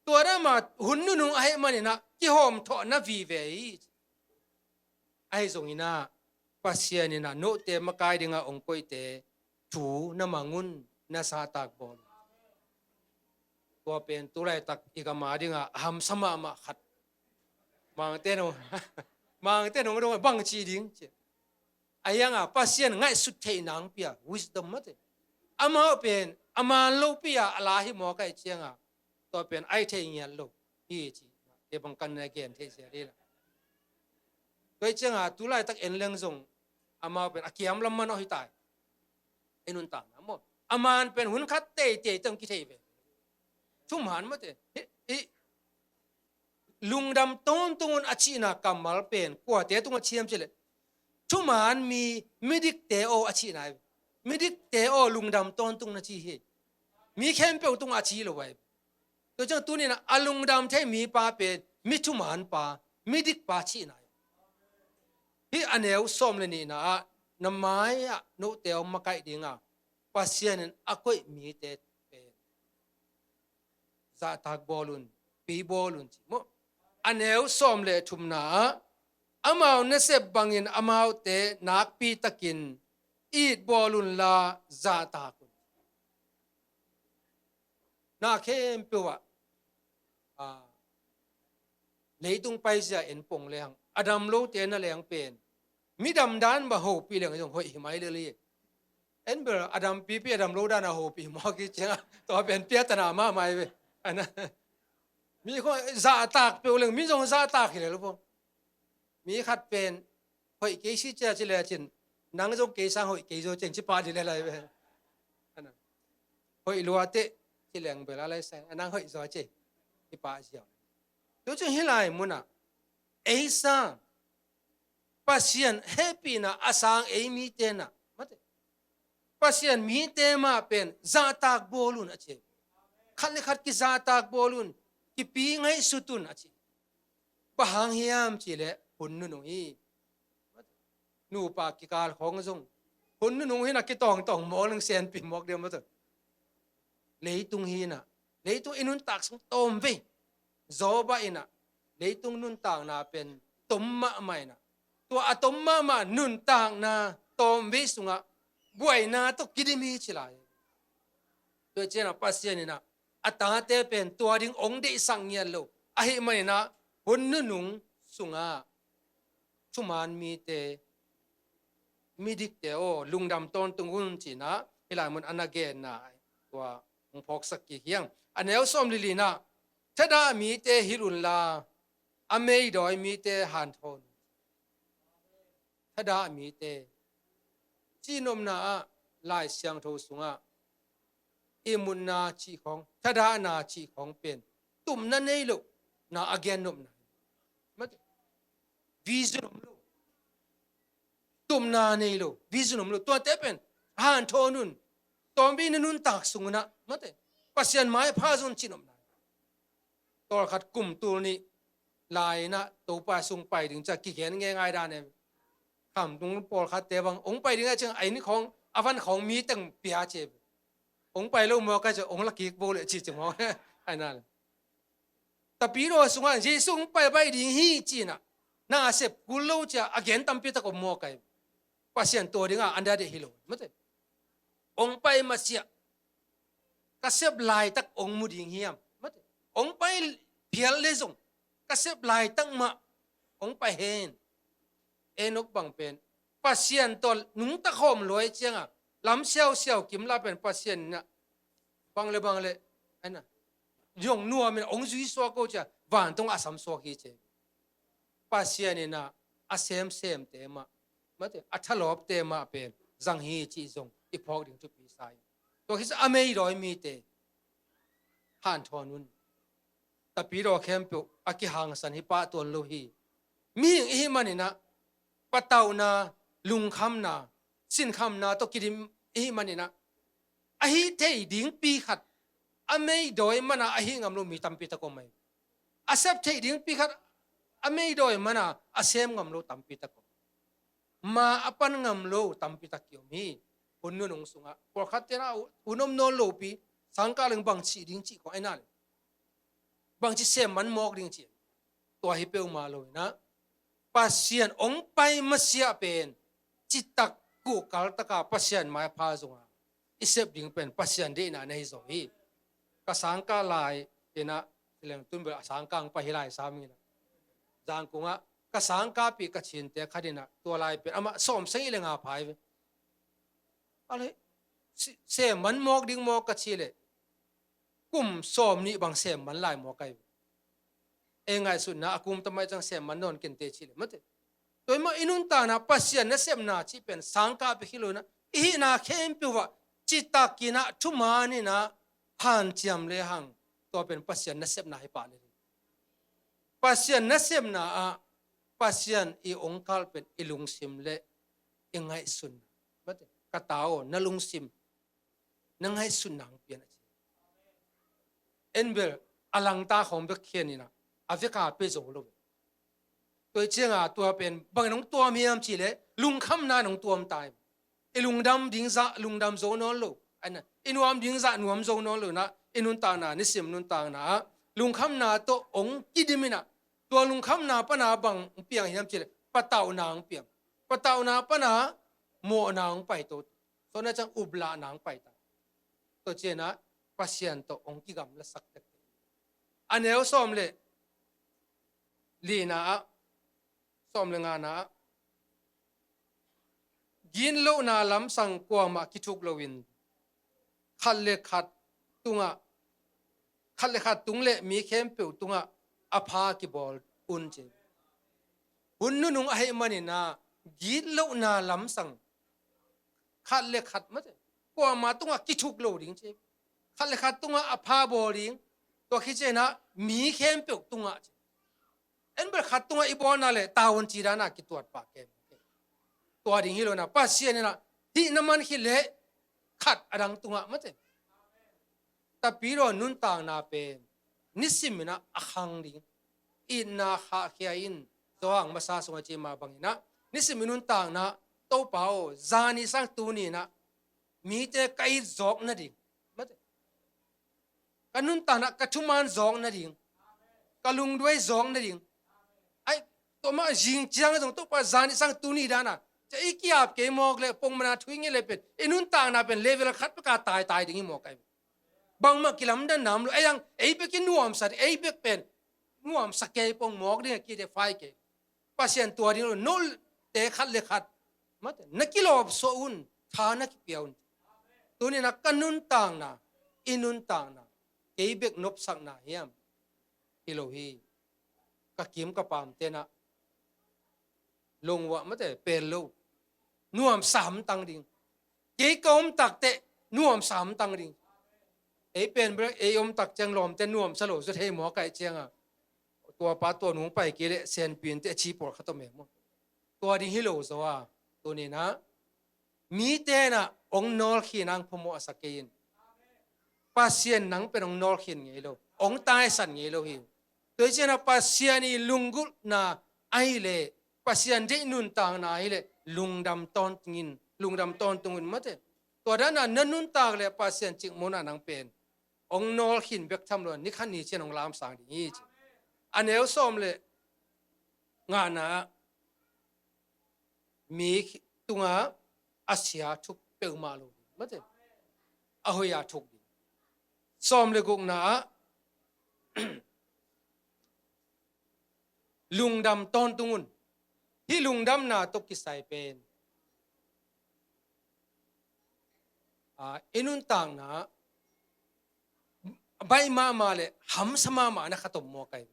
Tua dan mah hun nunung ahih manin ah kihawm thawh na vive hi. Ahi zongin ah Pasian in ah note makai dingah hong koihte thu na mang un, na zahtak bawl un. Tua pen tu laitak i gam a dingah a hamsa mahmah khat. Mangte no, Mangte no dong bang ci ding ci. A hiangah Pasian ngaihsut theih nang pia, wisdom mate. Amau pen a man lopi a a la hi mawk a hi ciangah tua pen ai thei ngiat lo hi ci. Kei bang kan na gen thei sia dih la. Tua hi ciangah tu laitak en leng zong amau pen a kiam lam man aw hi tai. I nuntakna maw, a man pen hun khat teitei teng kithei ve. Thuman mate. Hi, hi, lungdam tawntung un a cihna kammal pen kuate tungah ci hiam cih leh, thuman mi, midikte aw a cihna hi. Midikte aw lungdam tawntung na ci hi. Mi khempeuh tungah a ci lo a hi. Tua ciang tuni-in a lungdam thei mipa pen mi thuman pa, midik pa cihna hi. Hih a neu sawm le nihna ah na mai-ah note hong makaih dinga Pasian in a koih mite pen zahtak bawl un, pi bawl un ci maw. A neu sawm le thumna ah amau nasep bangin amaute nakpi takin it bawl unla zahtak un. Na khempeuh ah, a, leitung paizia en pong leng, a dam lote na leng pen, Mi dam dan bang hopih leng zong hoih hi mai lel hi. En bel a dam pipi a dam lo dan a hopih mawk hi ciangah tua pen piatana mahmah hi ve. Ana, mi khong zahtak peuh leng mi zong zahtak hi lel bawng. Mi khat pen hoih kei si cia ci le cin, nang zong kei sang hoih kei zo ceng ci pah di le lai ve. Ana, hoih lua teh ci leng bel a lai sang a nang hoih zo ceng ci pah ziau. Tu cin hi lai munah ei sang Pasian hehpihna a sang ei mite na, mate, Pasian mite mah pen zahtak bawl un a ci. Khat le khat kizahtak bawl un, kipi ngaihsut un a ci. Bang hang hiam cih leh hun nunung hi. Nupa kikal khong zong hun nunung hi na kitawngtawng mawk leng senpi mawk deuh maw tawh. Leitung hi na, leitung i nuntak sung tawm vei. Job in ah leitung nuntakna pen tom mahmah in ah, tua a tom mahmah nuntakna tawm vei sungah buaina tawh kidim hi ci lai. Tua ciangah Pasian in ah a tate pen tua ding hong deihsak ngiat lo ahih manin ah hun nunung sungah thuman mite, midikte aw, lungdam tawntung un ci-in ah hih lai mun a na genna tua hong phawksak kik hi hang. A neu sawm le li-na ah, thadah mite hilh unla, a meidawi mite hanthawn un. Thadah mite, cihnopna ah Lai Siangtho sungah ihmutna cih khawng, thadahna cih khawng pen tupna nei lohna a gennopna hi. Mate, vision om lo, tupna nei lo, vision om lo, tuate pen hanthawn un. Tawmvei na nuntak sung un ah, mate, Pasian maipha zong cihnopna hi. Tawlkhat kum tul nih lai-in ah Topa sung pai ding ci-a kigen ngeingai dan em. Khamtung pawlkhatte bang hong pai ding a ciang a inn khawng, a van khawng mi teng pia ci. Hong pai lo mawk a ci, hong la kik bo le ci ci mawk. Ai na le, Tapidaw sungah Jesu hong pai pai ding hi ci-in ah na a sep kul lo ci-a a gen tampi tak om mawk ai. Pasian tua dingah an dah deh hi lo, mate. Hong pai masiah ka sep laitak hong mu ding hiam? Mate. Hong pai phial le zong ka sep laitak mah hong pai hen. Enok bang pen Pasian tawh nungta khawm luai ciangah lam siausiau kim la pen Pasian in ah bang le bang le, ai na, zong nuam in ah hong zui suak ko ci-a vantung a sam suak hi ci. Pasian in ah a semsemte mah, mate, a thalawpte mah pen zang hi cih zong i phawk ding thupi sa hi. Tua khit a meidawi mite hanthawn un. Tapidaw khempeuh a kihangsan hi pah tuan lo hi. Mihing i hih manin ah patauhna, lungkhamna, sinkhamna tawh kidim i hih manin ah a hih theih dingpi khat a meidawi man a a hih ngam lo mi tampi tak om ai. A sep theih dingpi khat a meidawi man a a sem ngam lo tampi tak om. Ma a pan ngam lo tampi tak ki-om hi. Hun nunung sungah pawlkhatte na hun om nawn lopi, sangkah leng bang cih ding cih khawng ai na le, bang ci sem man mawk ding ci. Tua hi peuhmah lo in ah Pasian hong pai masiah pen citak kuhkal taka Pasian maipha zongah i sep ding pen Pasian deihna na hi zaw hi. Ka sangkah lai in ah, hileng tun bel a sangkah hong pai hi lai sam in ah, Zangkung ah ka sangkahpih ka cinte khat in ah tua lai pen amah sawm sagih le nga pha hi ve. A le, si-, sem man mawk ding mawk ka ci le kum sawm nih bang sem man lai mawk ai ve. Ei ngaihsutna a kum tamai cang sem man nawn kente ci le, mate. Tua hi mah i nuntakna Pasian nasepna cih pen sangkahpih hi lo in ah i hihna khempeuh ah citak in ah thuman in ah hanciam le hang, tua pen Pasian nasepna hi pah le. Pasian nasepna ah Pasian i hong kalh pen i lungsim le i ngaihsun. Mate, ka ta aw, na lungsim, na ngaihsutna hong pian a ci. En bel a langta khawng bek khian in ah a veka pe zo lo. Tua hi ciangah tua pen bangin hong tuam hiam cih leh lungkhamna in hong tuam ta hi. I lungdam ding zah lungdam zo nawn lo, ai na, i nuam ding zah nuam zo nawn lo in ah i nuntakna, nisim nuntakna ah lungkhamna tawh hong kidim in ah, tua lungkhamna pan a bang hong piang hiam cih leh patauhna hong piang. Patauhna pan a mawhna hong pai to. Tua na ciang uplahna hong pai ta. Tua ciangah Pasian tawh hong kigamlasak tektek. A neu sawm le lina ah, sawm le ngana ah, Gitlohna lamsang kuamah kithuk loin khat le khat tungah, khat le khat tung le mi khempeuh tungah a pha kibawl un ci. Hun nunung ahih manin ah gitlohna lamsang khat le khat mate, kuamah tungah kithuk lo ding ci. Khat le khat tungah a pha bawl ding, tua khit ciangin ah mi khempeuh tungah ci. En bel khat tungah i bawlna le tavuan ci dan a kituat pah kei. Tua ding hi lo in ah Pasian in ah hih na man khit leh khat a dang tungah mate. Tapidaw nuntakna pen nisimin ah a khang ding, itna khahkhia in. Johan masa sungah ci mah bangin ah nisimin nuntakna, Topa aw, zani sang tuni in ah mite ka it zawk nading mate, ka nuntakna ka thuman zawk nading, ka lungduai zawk nading. Ai, tua mah zing ciang zong Topa zani sang tuni dan a, cia i ki-ap kei mawk le pongmana thu i nget le pen i nuntakna pen level khat pek a taitai ding hi mawk ai. Bangmah kilamdan nam lo, ei ang ei bek i nuamsa ding, ei bek pen nuamsa kei pong mawk ding a ki de fai kei. Pasian tua ding lo, note khat le khat mate, na kilawpsuah un, tha na kipia un. Tuni in ah ka nuntakna, i nuntakna kei bek nopsakna hiam? Hi lo hi. Ka kim ka pamte in ah longwah mate, pel lo, nuamsa hamtang ding. Kei ka om takteh nuamsa hamtang ding. Ei pen bel ei om tak ciang lawmte nuamsa lo zaw thei maw, kaih ciang a tua pa tua nung pai kei leh senpin te a ci pawlkhat om e maw. Tua ding hi lo zaw a, tuni in ah mite in ah hong nawlkhin ang phamawh a sa kei in. Pasian nang pen hong nawlkhin ngei lo, hong taisan ngei lo hi. Tua hi ciang ah Pasian i lunggulhna ahih leh, Pasian deih nuntakna ahih leh lungdam tawntung in, lungdam tawntung in mate. Tua dan a na nuntak leh Pasian cikmawhna nang pen hong nawlkhin bek tham lo, ni khat ni ciang hong lamsang ding hi ci. A neu sawm le ngana ah mi tungah a sia thuk peuhmah lo ding mate, a hoih a thuk ding. Sawm le gukna ah lungdam tawntung un. Hih lungdamna tawh kisai pen, a, i nuntakna baih mahmah le hamsa mahmah na khat om maw, kaih?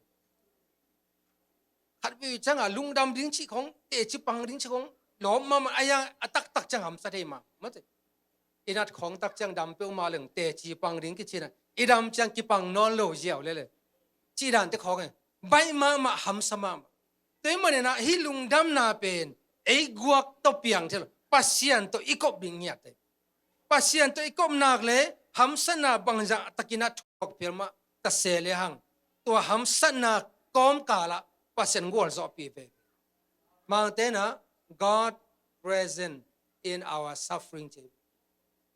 Khat vei ciang a lungdam ding cih khong, teci pang ding cih khong lawm mahmah, a yang a taktak ciang hamsa thei mah mate. I nat khawng tak ciang dam peuhmah leng teci pang ding kici in ah, i dam ciang kipang nawn lo ziau lel e. Cih dante khawng e, baih mahmah, hamsa mahmah. Tua ahih manin ah hih lungdamna pen ei guak tawh piang thei lo, Pasian tawh i kop ding ngiat e. Pasian tawh i kop nak leh hamsatna bangzah takin a thuak phial mah ta se lehang, tua hamsatna kawmkal ah Pasian gualzawhpih veve. Mangte in ah, God present in our suffering ci.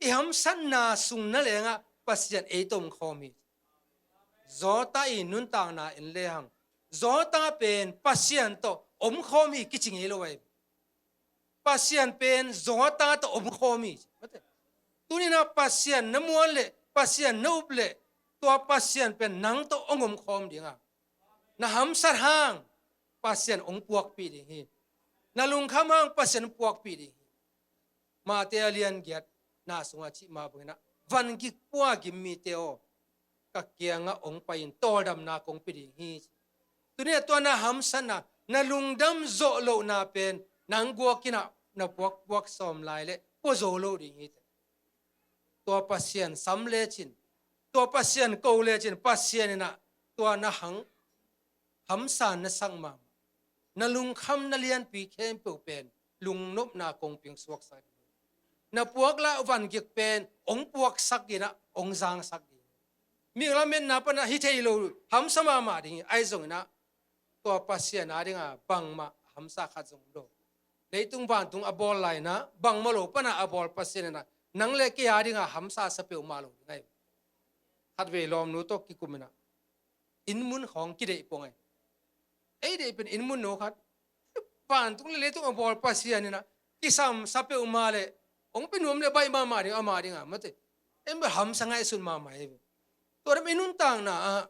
I hamsatna sung naleng ah Pasian ei tawh omkhawm hi. Zawta i nuntakna en lehang, zawta pen Pasian tawh omkhawm hi kici ngei lo ai. Pasian pen zawta tawh omkhawm hi. Tuni in ah Pasian na muan leh, Pasian na up leh, tua Pasian pen nang tawh hong omkhawm ding a, na hamsat hang Pasian hong puakpih ding hi. Na lungkham hang Pasian hong puakpih ding hi. Mate a lian giatna sungah cih mah bangin ah, van gik pua gim mite aw, ka kiangah hong pai in, tawldamna kong pia ding hi. Tuni a tua na hamsatna, na lungdam zawh lohna pen nang guak in ah na puakpuak sawm lai leh pua zo lo ding hi. Tua Pasian sam lecin, tua Pasian ko lecin, Pasian in ah tua na hang hamsa na sak mahmah, na lungkham na lianpi khempeuh pen lungnopna kongping suaksak ding. Na puak lah van gik pen hong puaksak in ah hong zangsak ding. Mihing lametna pan ah hi thei lo, hamsa mahmah ding hi. Ahi zongin ah tua Pasian a ding a bangmah hamsa khat zong om lo. Leitung vantung a bawl lai in ah bangmah lo pan ah a bawl Pasian in ah nang le kei a ding a hamsa sa peuhmah lo ding ahi. Khatvei lawmnu tawh kikum in ah inn mun khawng kideih pong e. Ei deih pen inn mun no khat, vantung le leitung a bawl Pasian in ah kisam sa peuhmah leh hong pia nuam leh baih mahmah ding, amah ding a mate. En bel hamsa ngaihsun mahmah hi ve. Tua dam i nuntakna ah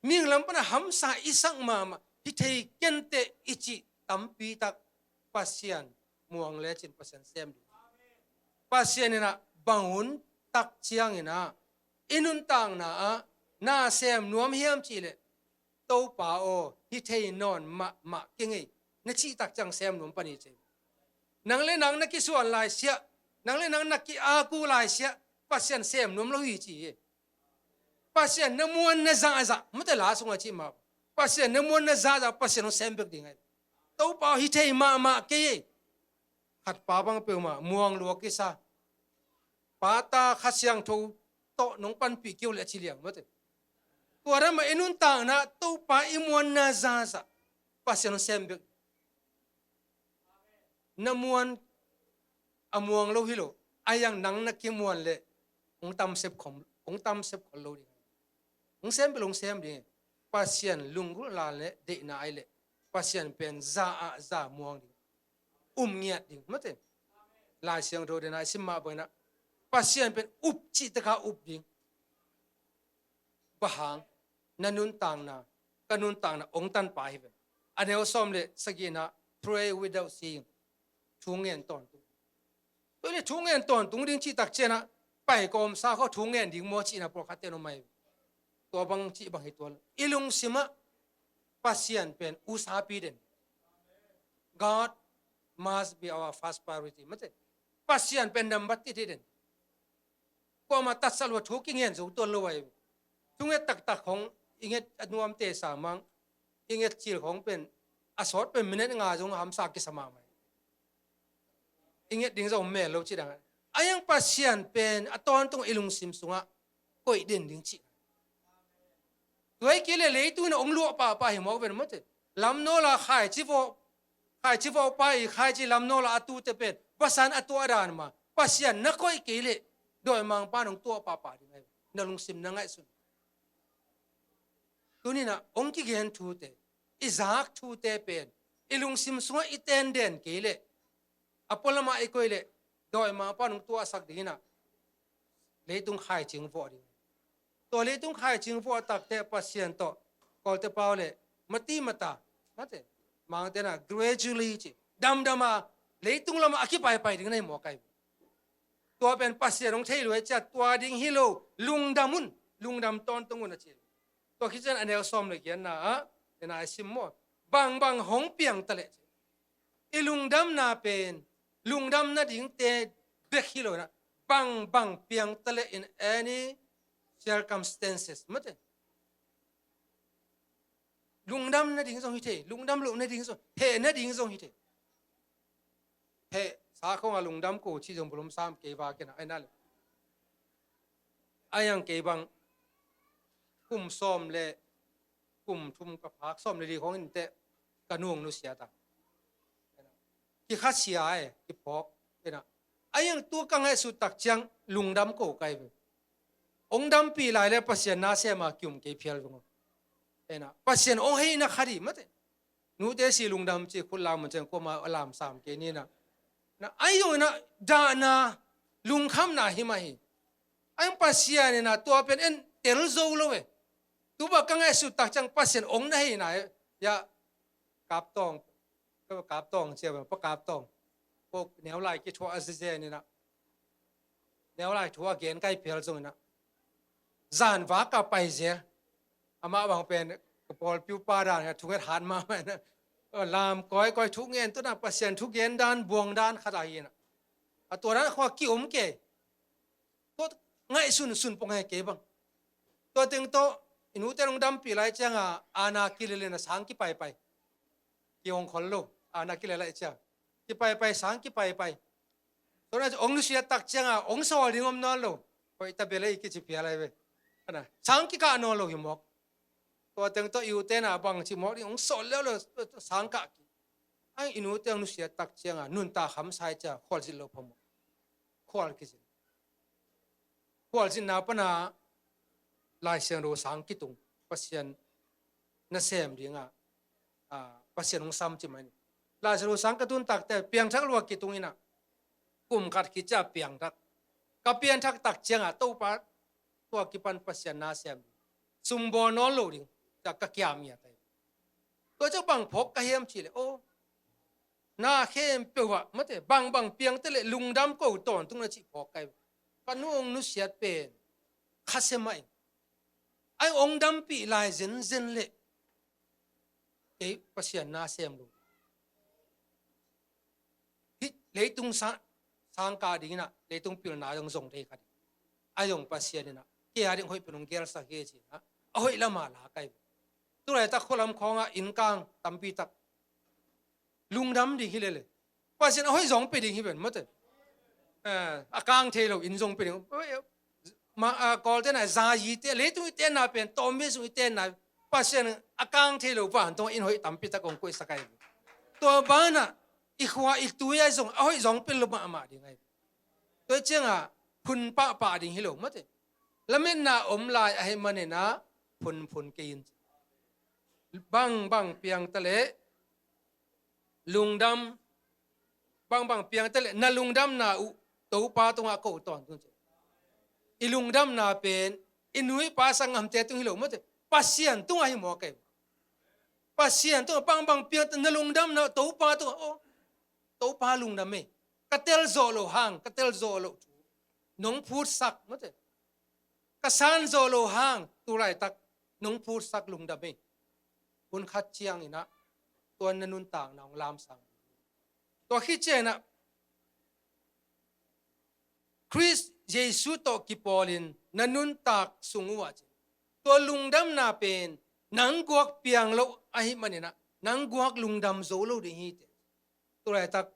mihing lam pan ah hamsa i sak mahmah, hi thei kenteh i cih tampi tak Pasian muang lecin Pasian sem ding. Pasian in ah bang hun tak ciangin ah i nuntakna ah na sem nuam hiam cih leh, Topa aw, hi thei nawn mahmah kei ing ei, na cih tak ciang sem nuam pan hi ci. Nang le nang na kisuan lai siah, nang le nang na kiaku lai siah, Pasian sem nuam lo hi ci hi. Pasian na muan na zahzah, mate, la sungah cih mah, Pasian na muan na zahzah Pasian hong sem bek ding ahi. Topa aw, hi thei mahmah kei ei. Khat pa bang peuhmah muang lua kisa, pata Kha Siangtho tawh nong panpih kei uh leh a ci liang, mate. Tua dan mah i nuntakna Topa i muan na zahzah Pasian hong sem bek. Na muan a muang lo hi lo, a iang nang na kimuan leh hong tamsep khol, hong tamsep khol lo ding. Hong sem bel hong sem ding. Pasian lunggulh lai leh deihna ai leh Pasian pen za ah za muang ding, um ngiat ding, mate. Lai Siangtho den ah i sim mah bangin ah Pasian pen up cih tak a up ding. Bang hang? Na nuntakna, ka nuntakna hong tanpa hi ven. A neu sawm le sagihna, pray without ceasing. Thu ngen tawntung. Tua le thu ngen tawntung ding cih tak ciangin ah pai kawmsa khawng thu ngen ding maw cihna pawlkhatte nuam ahi. Tua bang cih bang hi tuan lo. I lungsim ah Pasian pen usapi den. God must be our first priority, mate. Pasian pen nambat it hi den. Kuamah tatsa lua thu kingen zo tuan lo ahi. Thunget taktak hong i nget a nuamte samang, i nget cil hong pen a sawt pen minute nga zong hamsa kisa mahmah. I nget ding zong mel lo ci dang. A iang Pasian pen a tawntung i lungsim sungah koih den ding ci. Tua hi kei leh leitung in a hong luah pahpah hi mawk ven, mate. Lamnawl ah khaici vawh, khaici vawh pa i khaici lamnawl ah a tute pen vasa in a tuah dan mah Pasian na koih kei leh dawimangpa in hong tuah pahpah ding ahi. Na lungsim na ngaihsun. Tuni in ah hong kigen thute, i zak thute pen i lungsim sungah i tenden kei leh, a pualamah i koih leh dawimangpa in hong tuahsak ding in ah leitung khaici hong vawh ding. Tua leitung khaici hong vawh takte Pasian tawh Kawlte pau le mati mata, mate, Mangte in ah gradually ci, damdam a leitung lamah a kipaipai ding na hi mawk ahi. Tua pen Pasian hong thei lua hi ciah tua ding hi lo, lungdam un, lungdam tawntung un a ci. Tua khit ciang a neu sawm le giatna ah, en a i sim maw, bangbang hong piang ta leh ci. I lungdamna pen lungdam nadingte bek hi lo in ah, bangbang piang ta leh in any circumstances, mate. Lungdam nading zong hi thei, lungdam loh nading zong, heh nading zong hi thei. Heh, sa khong a lungdam ko ci zong bulum sam kei va kei na, ai na le. Ai ang kei bang kum sawm le kum thum ka phak, sawm le li khong in teh ka nung nusia ta. Kikhasia e, kiphawk. Ai ang tu ka ngaihsut tak ciang lungdam ko kai ve. Ong dampi lai le Pasian na sem a kium kei phial veng o. Pasian ong hei na kha di mate. Nute si lungdam ci khut lam mun ciang kuama a lam sam kei ni na. Na ai ong na dahna lungkhamna hi mah hi. Ai Pasian in a tua pen en tel zo lo e. Tu ba ka ngaihsut tak ciang Pasian ong na hei na e. Ya, Kap Tawng, Kap Tawng cia, Pa Kap Tawng. Ko neu lai kithuah a zizen in a, neu lai thu a gen kai phial zong in a, zan vak ka pai zel. Amah bang pen ka pawlpi upa dan a thunget hat mahmah in a, lam kawikawi thu ngen tawh na Pasian thu gen dan buang dan khat ahi in a, a tua dan a khua ki-om kei. Tua ngaihsun sun pong he kei bang. Tua teng tawh i nute lungdampi lai ciang a, ana kilel in a sang kipaipai. Kihong khol lo, ana kilel lai ciang kipaipai, sang kipaipai. Tua na ong nusia tak ciang a ong sawl ding om nawn lo. Hoih ta bel ei kici phial lai ve. Ana sang kikah nawn lo hi mawk. Tua teng tawh i ute na bang ci mawk ding, ong sawl leuh lo, sang kah ki. Ai i nute ong nusia tak ciang a nuntak hamsa i ciang khualzin lo phamawh. Khual kizin. Khualzinna pana Lai Siangtho sang kitung, Pasian nasem dinga, a, Pasian hong sam ci mai ni. Lai Siangtho sang ka tun takte piangthak lua kitung in a, kum khat khit ciang piangthak. Ka piangthak tak ciang a Topa tua kipan Pasian nasem ding, sumbawl nawn lo ding, tua ka kiam ngiat ai. Tua ciang bang phawk ka hiam cih leh, o, na khempeuh ah, mate, bangbang piangte le lungdam ko tawntung na cih phawk kai. Ka nu hong nusiat pen khasia mah in, ai hong dampih lai zenzen le kei Pasian na sem lo. Hih leitung sa-, sangkah ding inah, leitung pilna zong zong thei kha ding. A zong Pasian inah kei a ding hoih pen hong gelsak hi ci inah, a hoih lamah la kai. Tulaitak khualam khawngah innkang tampi tak lungdam ding hi lele. Pasian a hoih zong pia ding hi pen, mate. Eh, a kang thei lo inn zong pia ding. Ma, a, Kawlte na, za yi te, leitung i tenna pen, tawmmi sung i tenna, Pasian a kang thei lo van tawng in hoih tampi tak hong koihsak ai. Tua banah i khua i tui ai zong, a hoih zong pia lo mahmah ding ai. Tua ciangah phun pahpah ding hi lo, mate. Lametna om lai ahih maninah phunphun kei in. Bangbang piangta le lungdam, bangbang piangta le na lungdamna uh Topa tungah ko tawntung ci. I lungdamna pen i nu i pa sanggamte tung hi lo, mate. Pasian tungah hi maw kei? Pasian tungah bangbang piangta na lungdamna uh Topa tungah, oh, Topa lungdam ei. Ka tel zawh loh hang, ka tel zawh loh thu nong phutsak, mate. Ka san zawh loh hang, tulaitak nong phutsak lungdam ei. Hun khat cianginah tua na nuntakna hong lamsang. Tua khit cianginah Khrist Jesu tawh kipawlin na nuntak sung uh ah ci. Tua lungdamna pen nang guak piang lo ahih maninah nang guak lungdam zo lo ding hi te. Tulaitak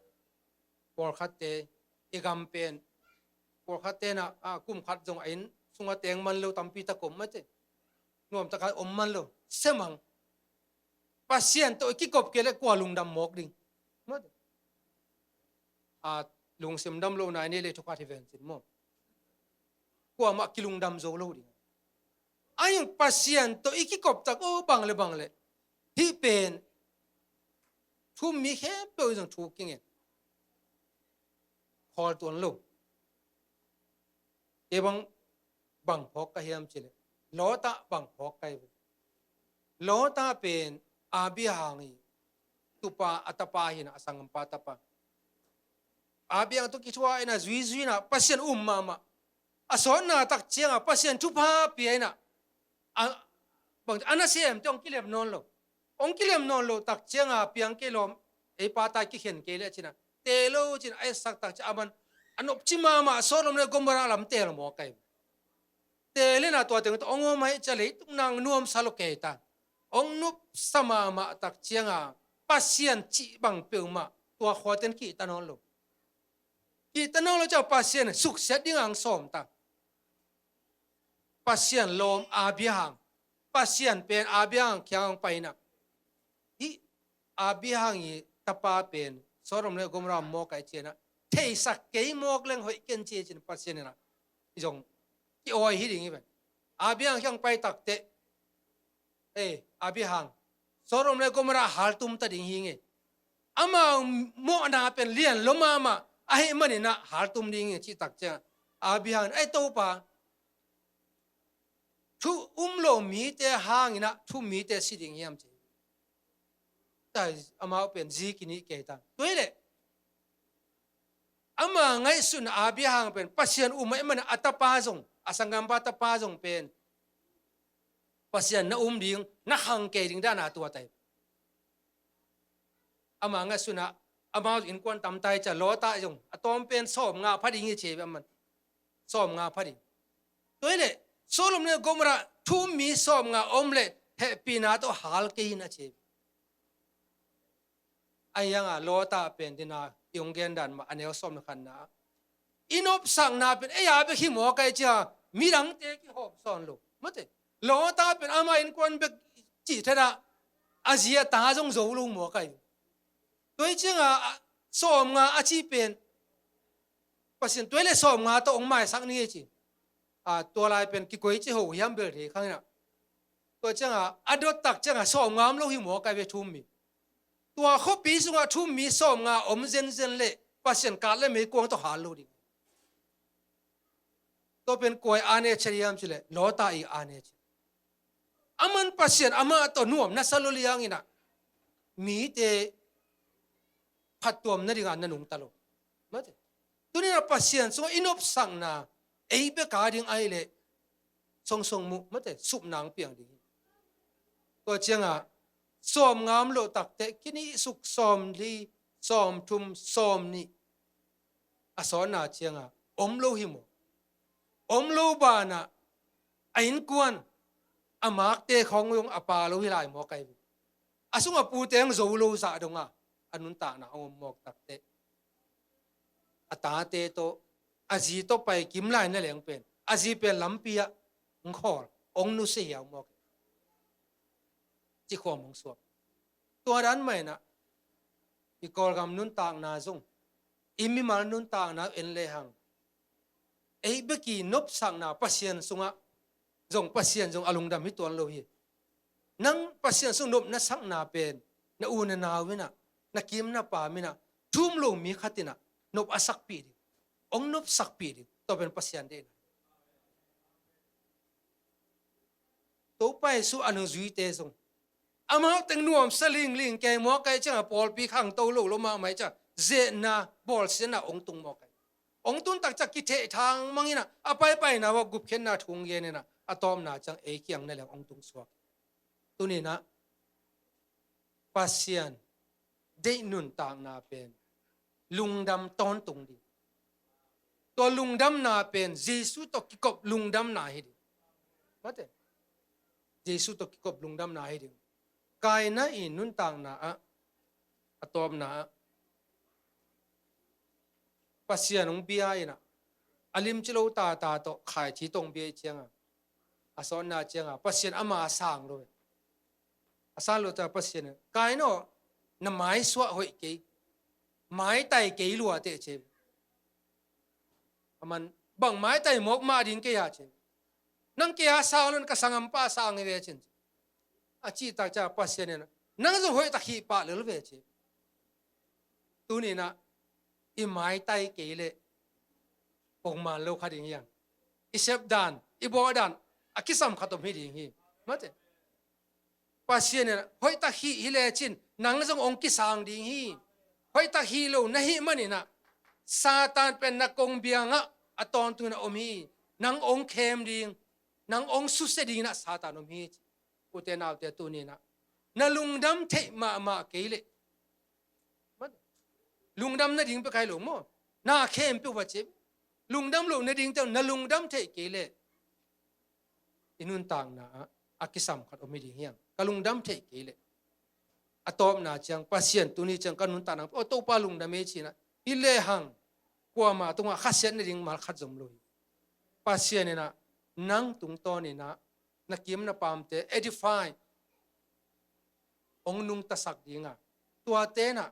pawlkhatte i gam pen, pawlkhatte na, a, kum khat zong a inn sungah teng man lo tampi tak om, mate. Nuamtak a om man lo, semang. Pasian tawh i kikop kei le kua lungdam mawk ding, mate. A, lungsim dam lo nai nei le thukhat hi vencin maw? Kuamah kilungdam zo lo ding. Ahi zong Pasian tawh i kikop tak, oh, bang le bang le hih pen thu-um mi khempeuh in zong thu kingen khawl tuan lo. Kei bang, bang phawk ka hiam cileh, Lota bang phawk ka hi ve. Lota pen Abraham i tupa, a tapa hi na, a sanggampa tapa. Abraham tawh kithuah ina, zuizui ina, Pasian um mahmah. A sawtna tak cianga Pasian thupha pia ina, a, bang, a nasemte hong kilem nawn lo. Hong kilem nawn lo tak cianga, piang kei lawm, ei pa tai kikhen kei le cina, te lo cina, a etsak tak cia aman a nopci mahmah Sodom le Gomorrah lam tel maw kai. Te le na tua teng ta hong om hai cia, leitung nang nuamsa lo kei ta. Hong nopsa mahmah tak cianga Pasian cih bang peuhmah tua khuaten kihta nawn lo. Kihta nawn lo cia Pasian suksiat dinga hong sawm ta. Pasian lawm Abraham. Pasian pen Abraham kiang hong paina. Hih Abraham i tapa pen Sodom le Gomorrah mawk ai ciana, theisak kei mawk leng hoih ken ci cin Pasian ina i zong ki-awi hi ding hi ven. Abraham kiang pai takte, ei, Abraham, Sodom le Gomorrah haltum ta ding hi nge. Amau mawhna pen lian lo mahmah ahih manina haltum ding hi ci tak ciana, Abraham, ei Topa, thu um lo mite hangina thu mite si ding hiam ci. Tai amau pen zi kinih kei ta. Tua hi leh ama ngaihsun Abraham pen Pasian um ahih mana a tapa zong, a sanggampa tapa zong pen Pasian na um ding, na khang kei ding dana tua tai. Ama ngaihsun ah, amau innkuan tam tai cia, Lota zong a tawm pen sawmnga pha ding hi ci ve aman. Sawmnga pha ding. Tua hi leh Sodom le Gomorrah thu-um mi sawmnga om leh hehpihna tawh hal kei hi na ci ve. Ahi hanga Lota pen dina i hong gen dan mah a neu sawm le khatna, i nopsakna pen ei a bek hi maw kai cia, midangte kihawm sawn lo. Mate, Lota pen ama innkuan bek cih thena, a zi a ta zong zo lo maw kai. Tua hi cianga, a, sawmnga a ci pen Pasian tua hi leh sawmnga tawh hong maisak ni hi ci. A, tua lai pen kikoi ci ho hiam bel thei khang ina. Tua cianga a dot tak cianga sawmnga om lo hi maw kai ve thu-um mi. Tua khuapi sungah thu-um mi sawmnga om zenzen leh Pasian kat le meikuang tawh hal lo ding. Tua pen kua i a ne cia hiam cileh, Lota i a ne cia. Aman Pasian amah tawh nuam nasa lo liangina mite khat tuam nadingah na nungta lo. Mate. Tuni-in ah Pasian sungah i nopsakna ei bek a ding ahih leh songsong muh, mate, supna hong piang ding hi. Tua ciangah sawm ngam loh takteh kinihsuk sawmli, sawmthum, sawmnih a sawtna ciangah om lo hi maw? Om lo banah a innkuan, a makte khawng zong a pha lo hi lai maw kai ve. A sung a pute hong zo lo zah dongah a nuntakna hong om mawk takteh a tate tawh, a zi tawh pai kim lai na leng pen a zi pen lampi ah hong khawl, hong nusia hiau mawk. Cikhawm hong suak. Tua dan mah inah i Kawlgam nuntakna zong, i mimal nuntakna en lehang ei bek i nopsakna Pasian sungah zong, Pasian zong a lungdam hi tuan lo hi. Nang Pasian sung nopna sakna pen na u na nau inah, na kim na pam inah, thum lo mi khat inah nop a sakpih ding, hong nopsakpih ding, tua pen Pasian deihna. Topa Jesu a nungzuite zong amau teng nuamsa lingling kei mawk ai ciangah pawlpi khangto lo lo mahmah ai ciangah zetna, bawlsiatna hong tung mawk ai. Hong tun tak ciang kitheh thangmang inah a paipaina uah gupkhiatna thu hong gen inah a tawpna ciang ei kiang na leng hong tung suak. Tuni-in ah Pasian deih nuntakna pen lungdam tawntung ding. Tua lungdamna pen Jesu tawh kikop lungdamna hi ding. Mate. Jesu tawh kikop lungdamna hi ding. Kaina i nuntakna ah, a tawpna ah Pasian hong bia inah a limci lo tata tawh khaithi tawh hong bia ih ciangah, a sawtna ciangah Pasian ama a sang lo ve. A sang lo ta Pasian in, Kain aw, na maisuah hoih kei, maitai kei lua teh ci. Aman, bang maitai mawk mah ding kei a ci. Nang kei a sang lo in ka sanggampa a sang hi ve cin. A cih tak ciang Pasian in, nang zong hoih tak hih pah lel ve ci. Tuni-in ah i maitai kei leh pongman lo kha ding hi hang. I sep dan, i bawh dan a kisam khat om hi ding hi. Mate. Pasian in ah hoih tak hih hi lecin nang zong hong kisang ding hi. Hoih tak hih lo na hih manin ah Satan pen na kongbiang ah a tawntung in ah om hi. Nang hong khem ding, nang hong susia dingin ah Satan om hi. Ute naute, tuni-in ah na lungdam theih mahmah kei leh, lungdam nading pek hi lo maw? Na khempeuh va ci. Lungdam loh nading teh na lungdam theih kei leh i nuntakna ah a kisam khat om hi ding hi hang. Ka lungdam theih kei leh. A tawpna ciang Pasian tuni ciang ka nuntakna, aw Topa lungdam ei ci-in ah hi lehang kuamah tungah khasiat nading mal khat zong om lo hi. Pasian in ah nang tungtawn in ah na kim na pamte edify, hong nungtasak ding a, tuate in ah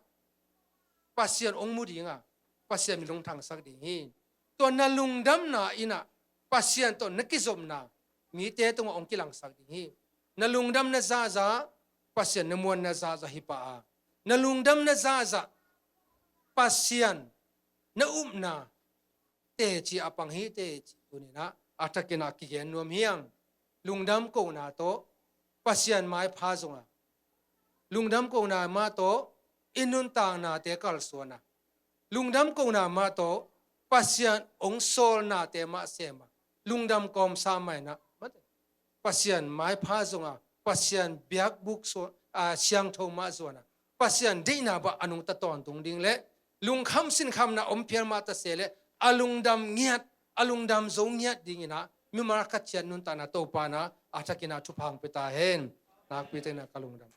Pasian hong mu ding a, Pasian min hong thangsak ding hi. Tua na lungdamna in ah Pasian tawh na kizopna mite tungah hong kilangsak ding hi. Na lungdamna zahzah Pasian na muanna zahzah hi pah a, na lungdamna zahzah Pasian na upna teci a pang hi teci tuni-in ah a thakin ah kigen nuam hi hang. Lungdam kohna tawh Pasian maipha zong a, lungdam kohna mah tawh i nuntaknate kalsuan a, lungdam kohna mah tawh Pasian hong sawlnate mah sem a, lungdam kawmsa mah in ah Pasian maipha zong a, Pasian biakbuk suan, a, siangtho mah zuan a, Pasian deihna bah a nungta tawntung ding leh lungkham sinkhamna om phial mah ta se leh a lungdam ngiat, a lungdam zo ngiat dingin ah mimal khat ciat nuntakna Topa in ah a thakin ah thupha hong pia ta hen. Nakpi takin ah ka lungdam.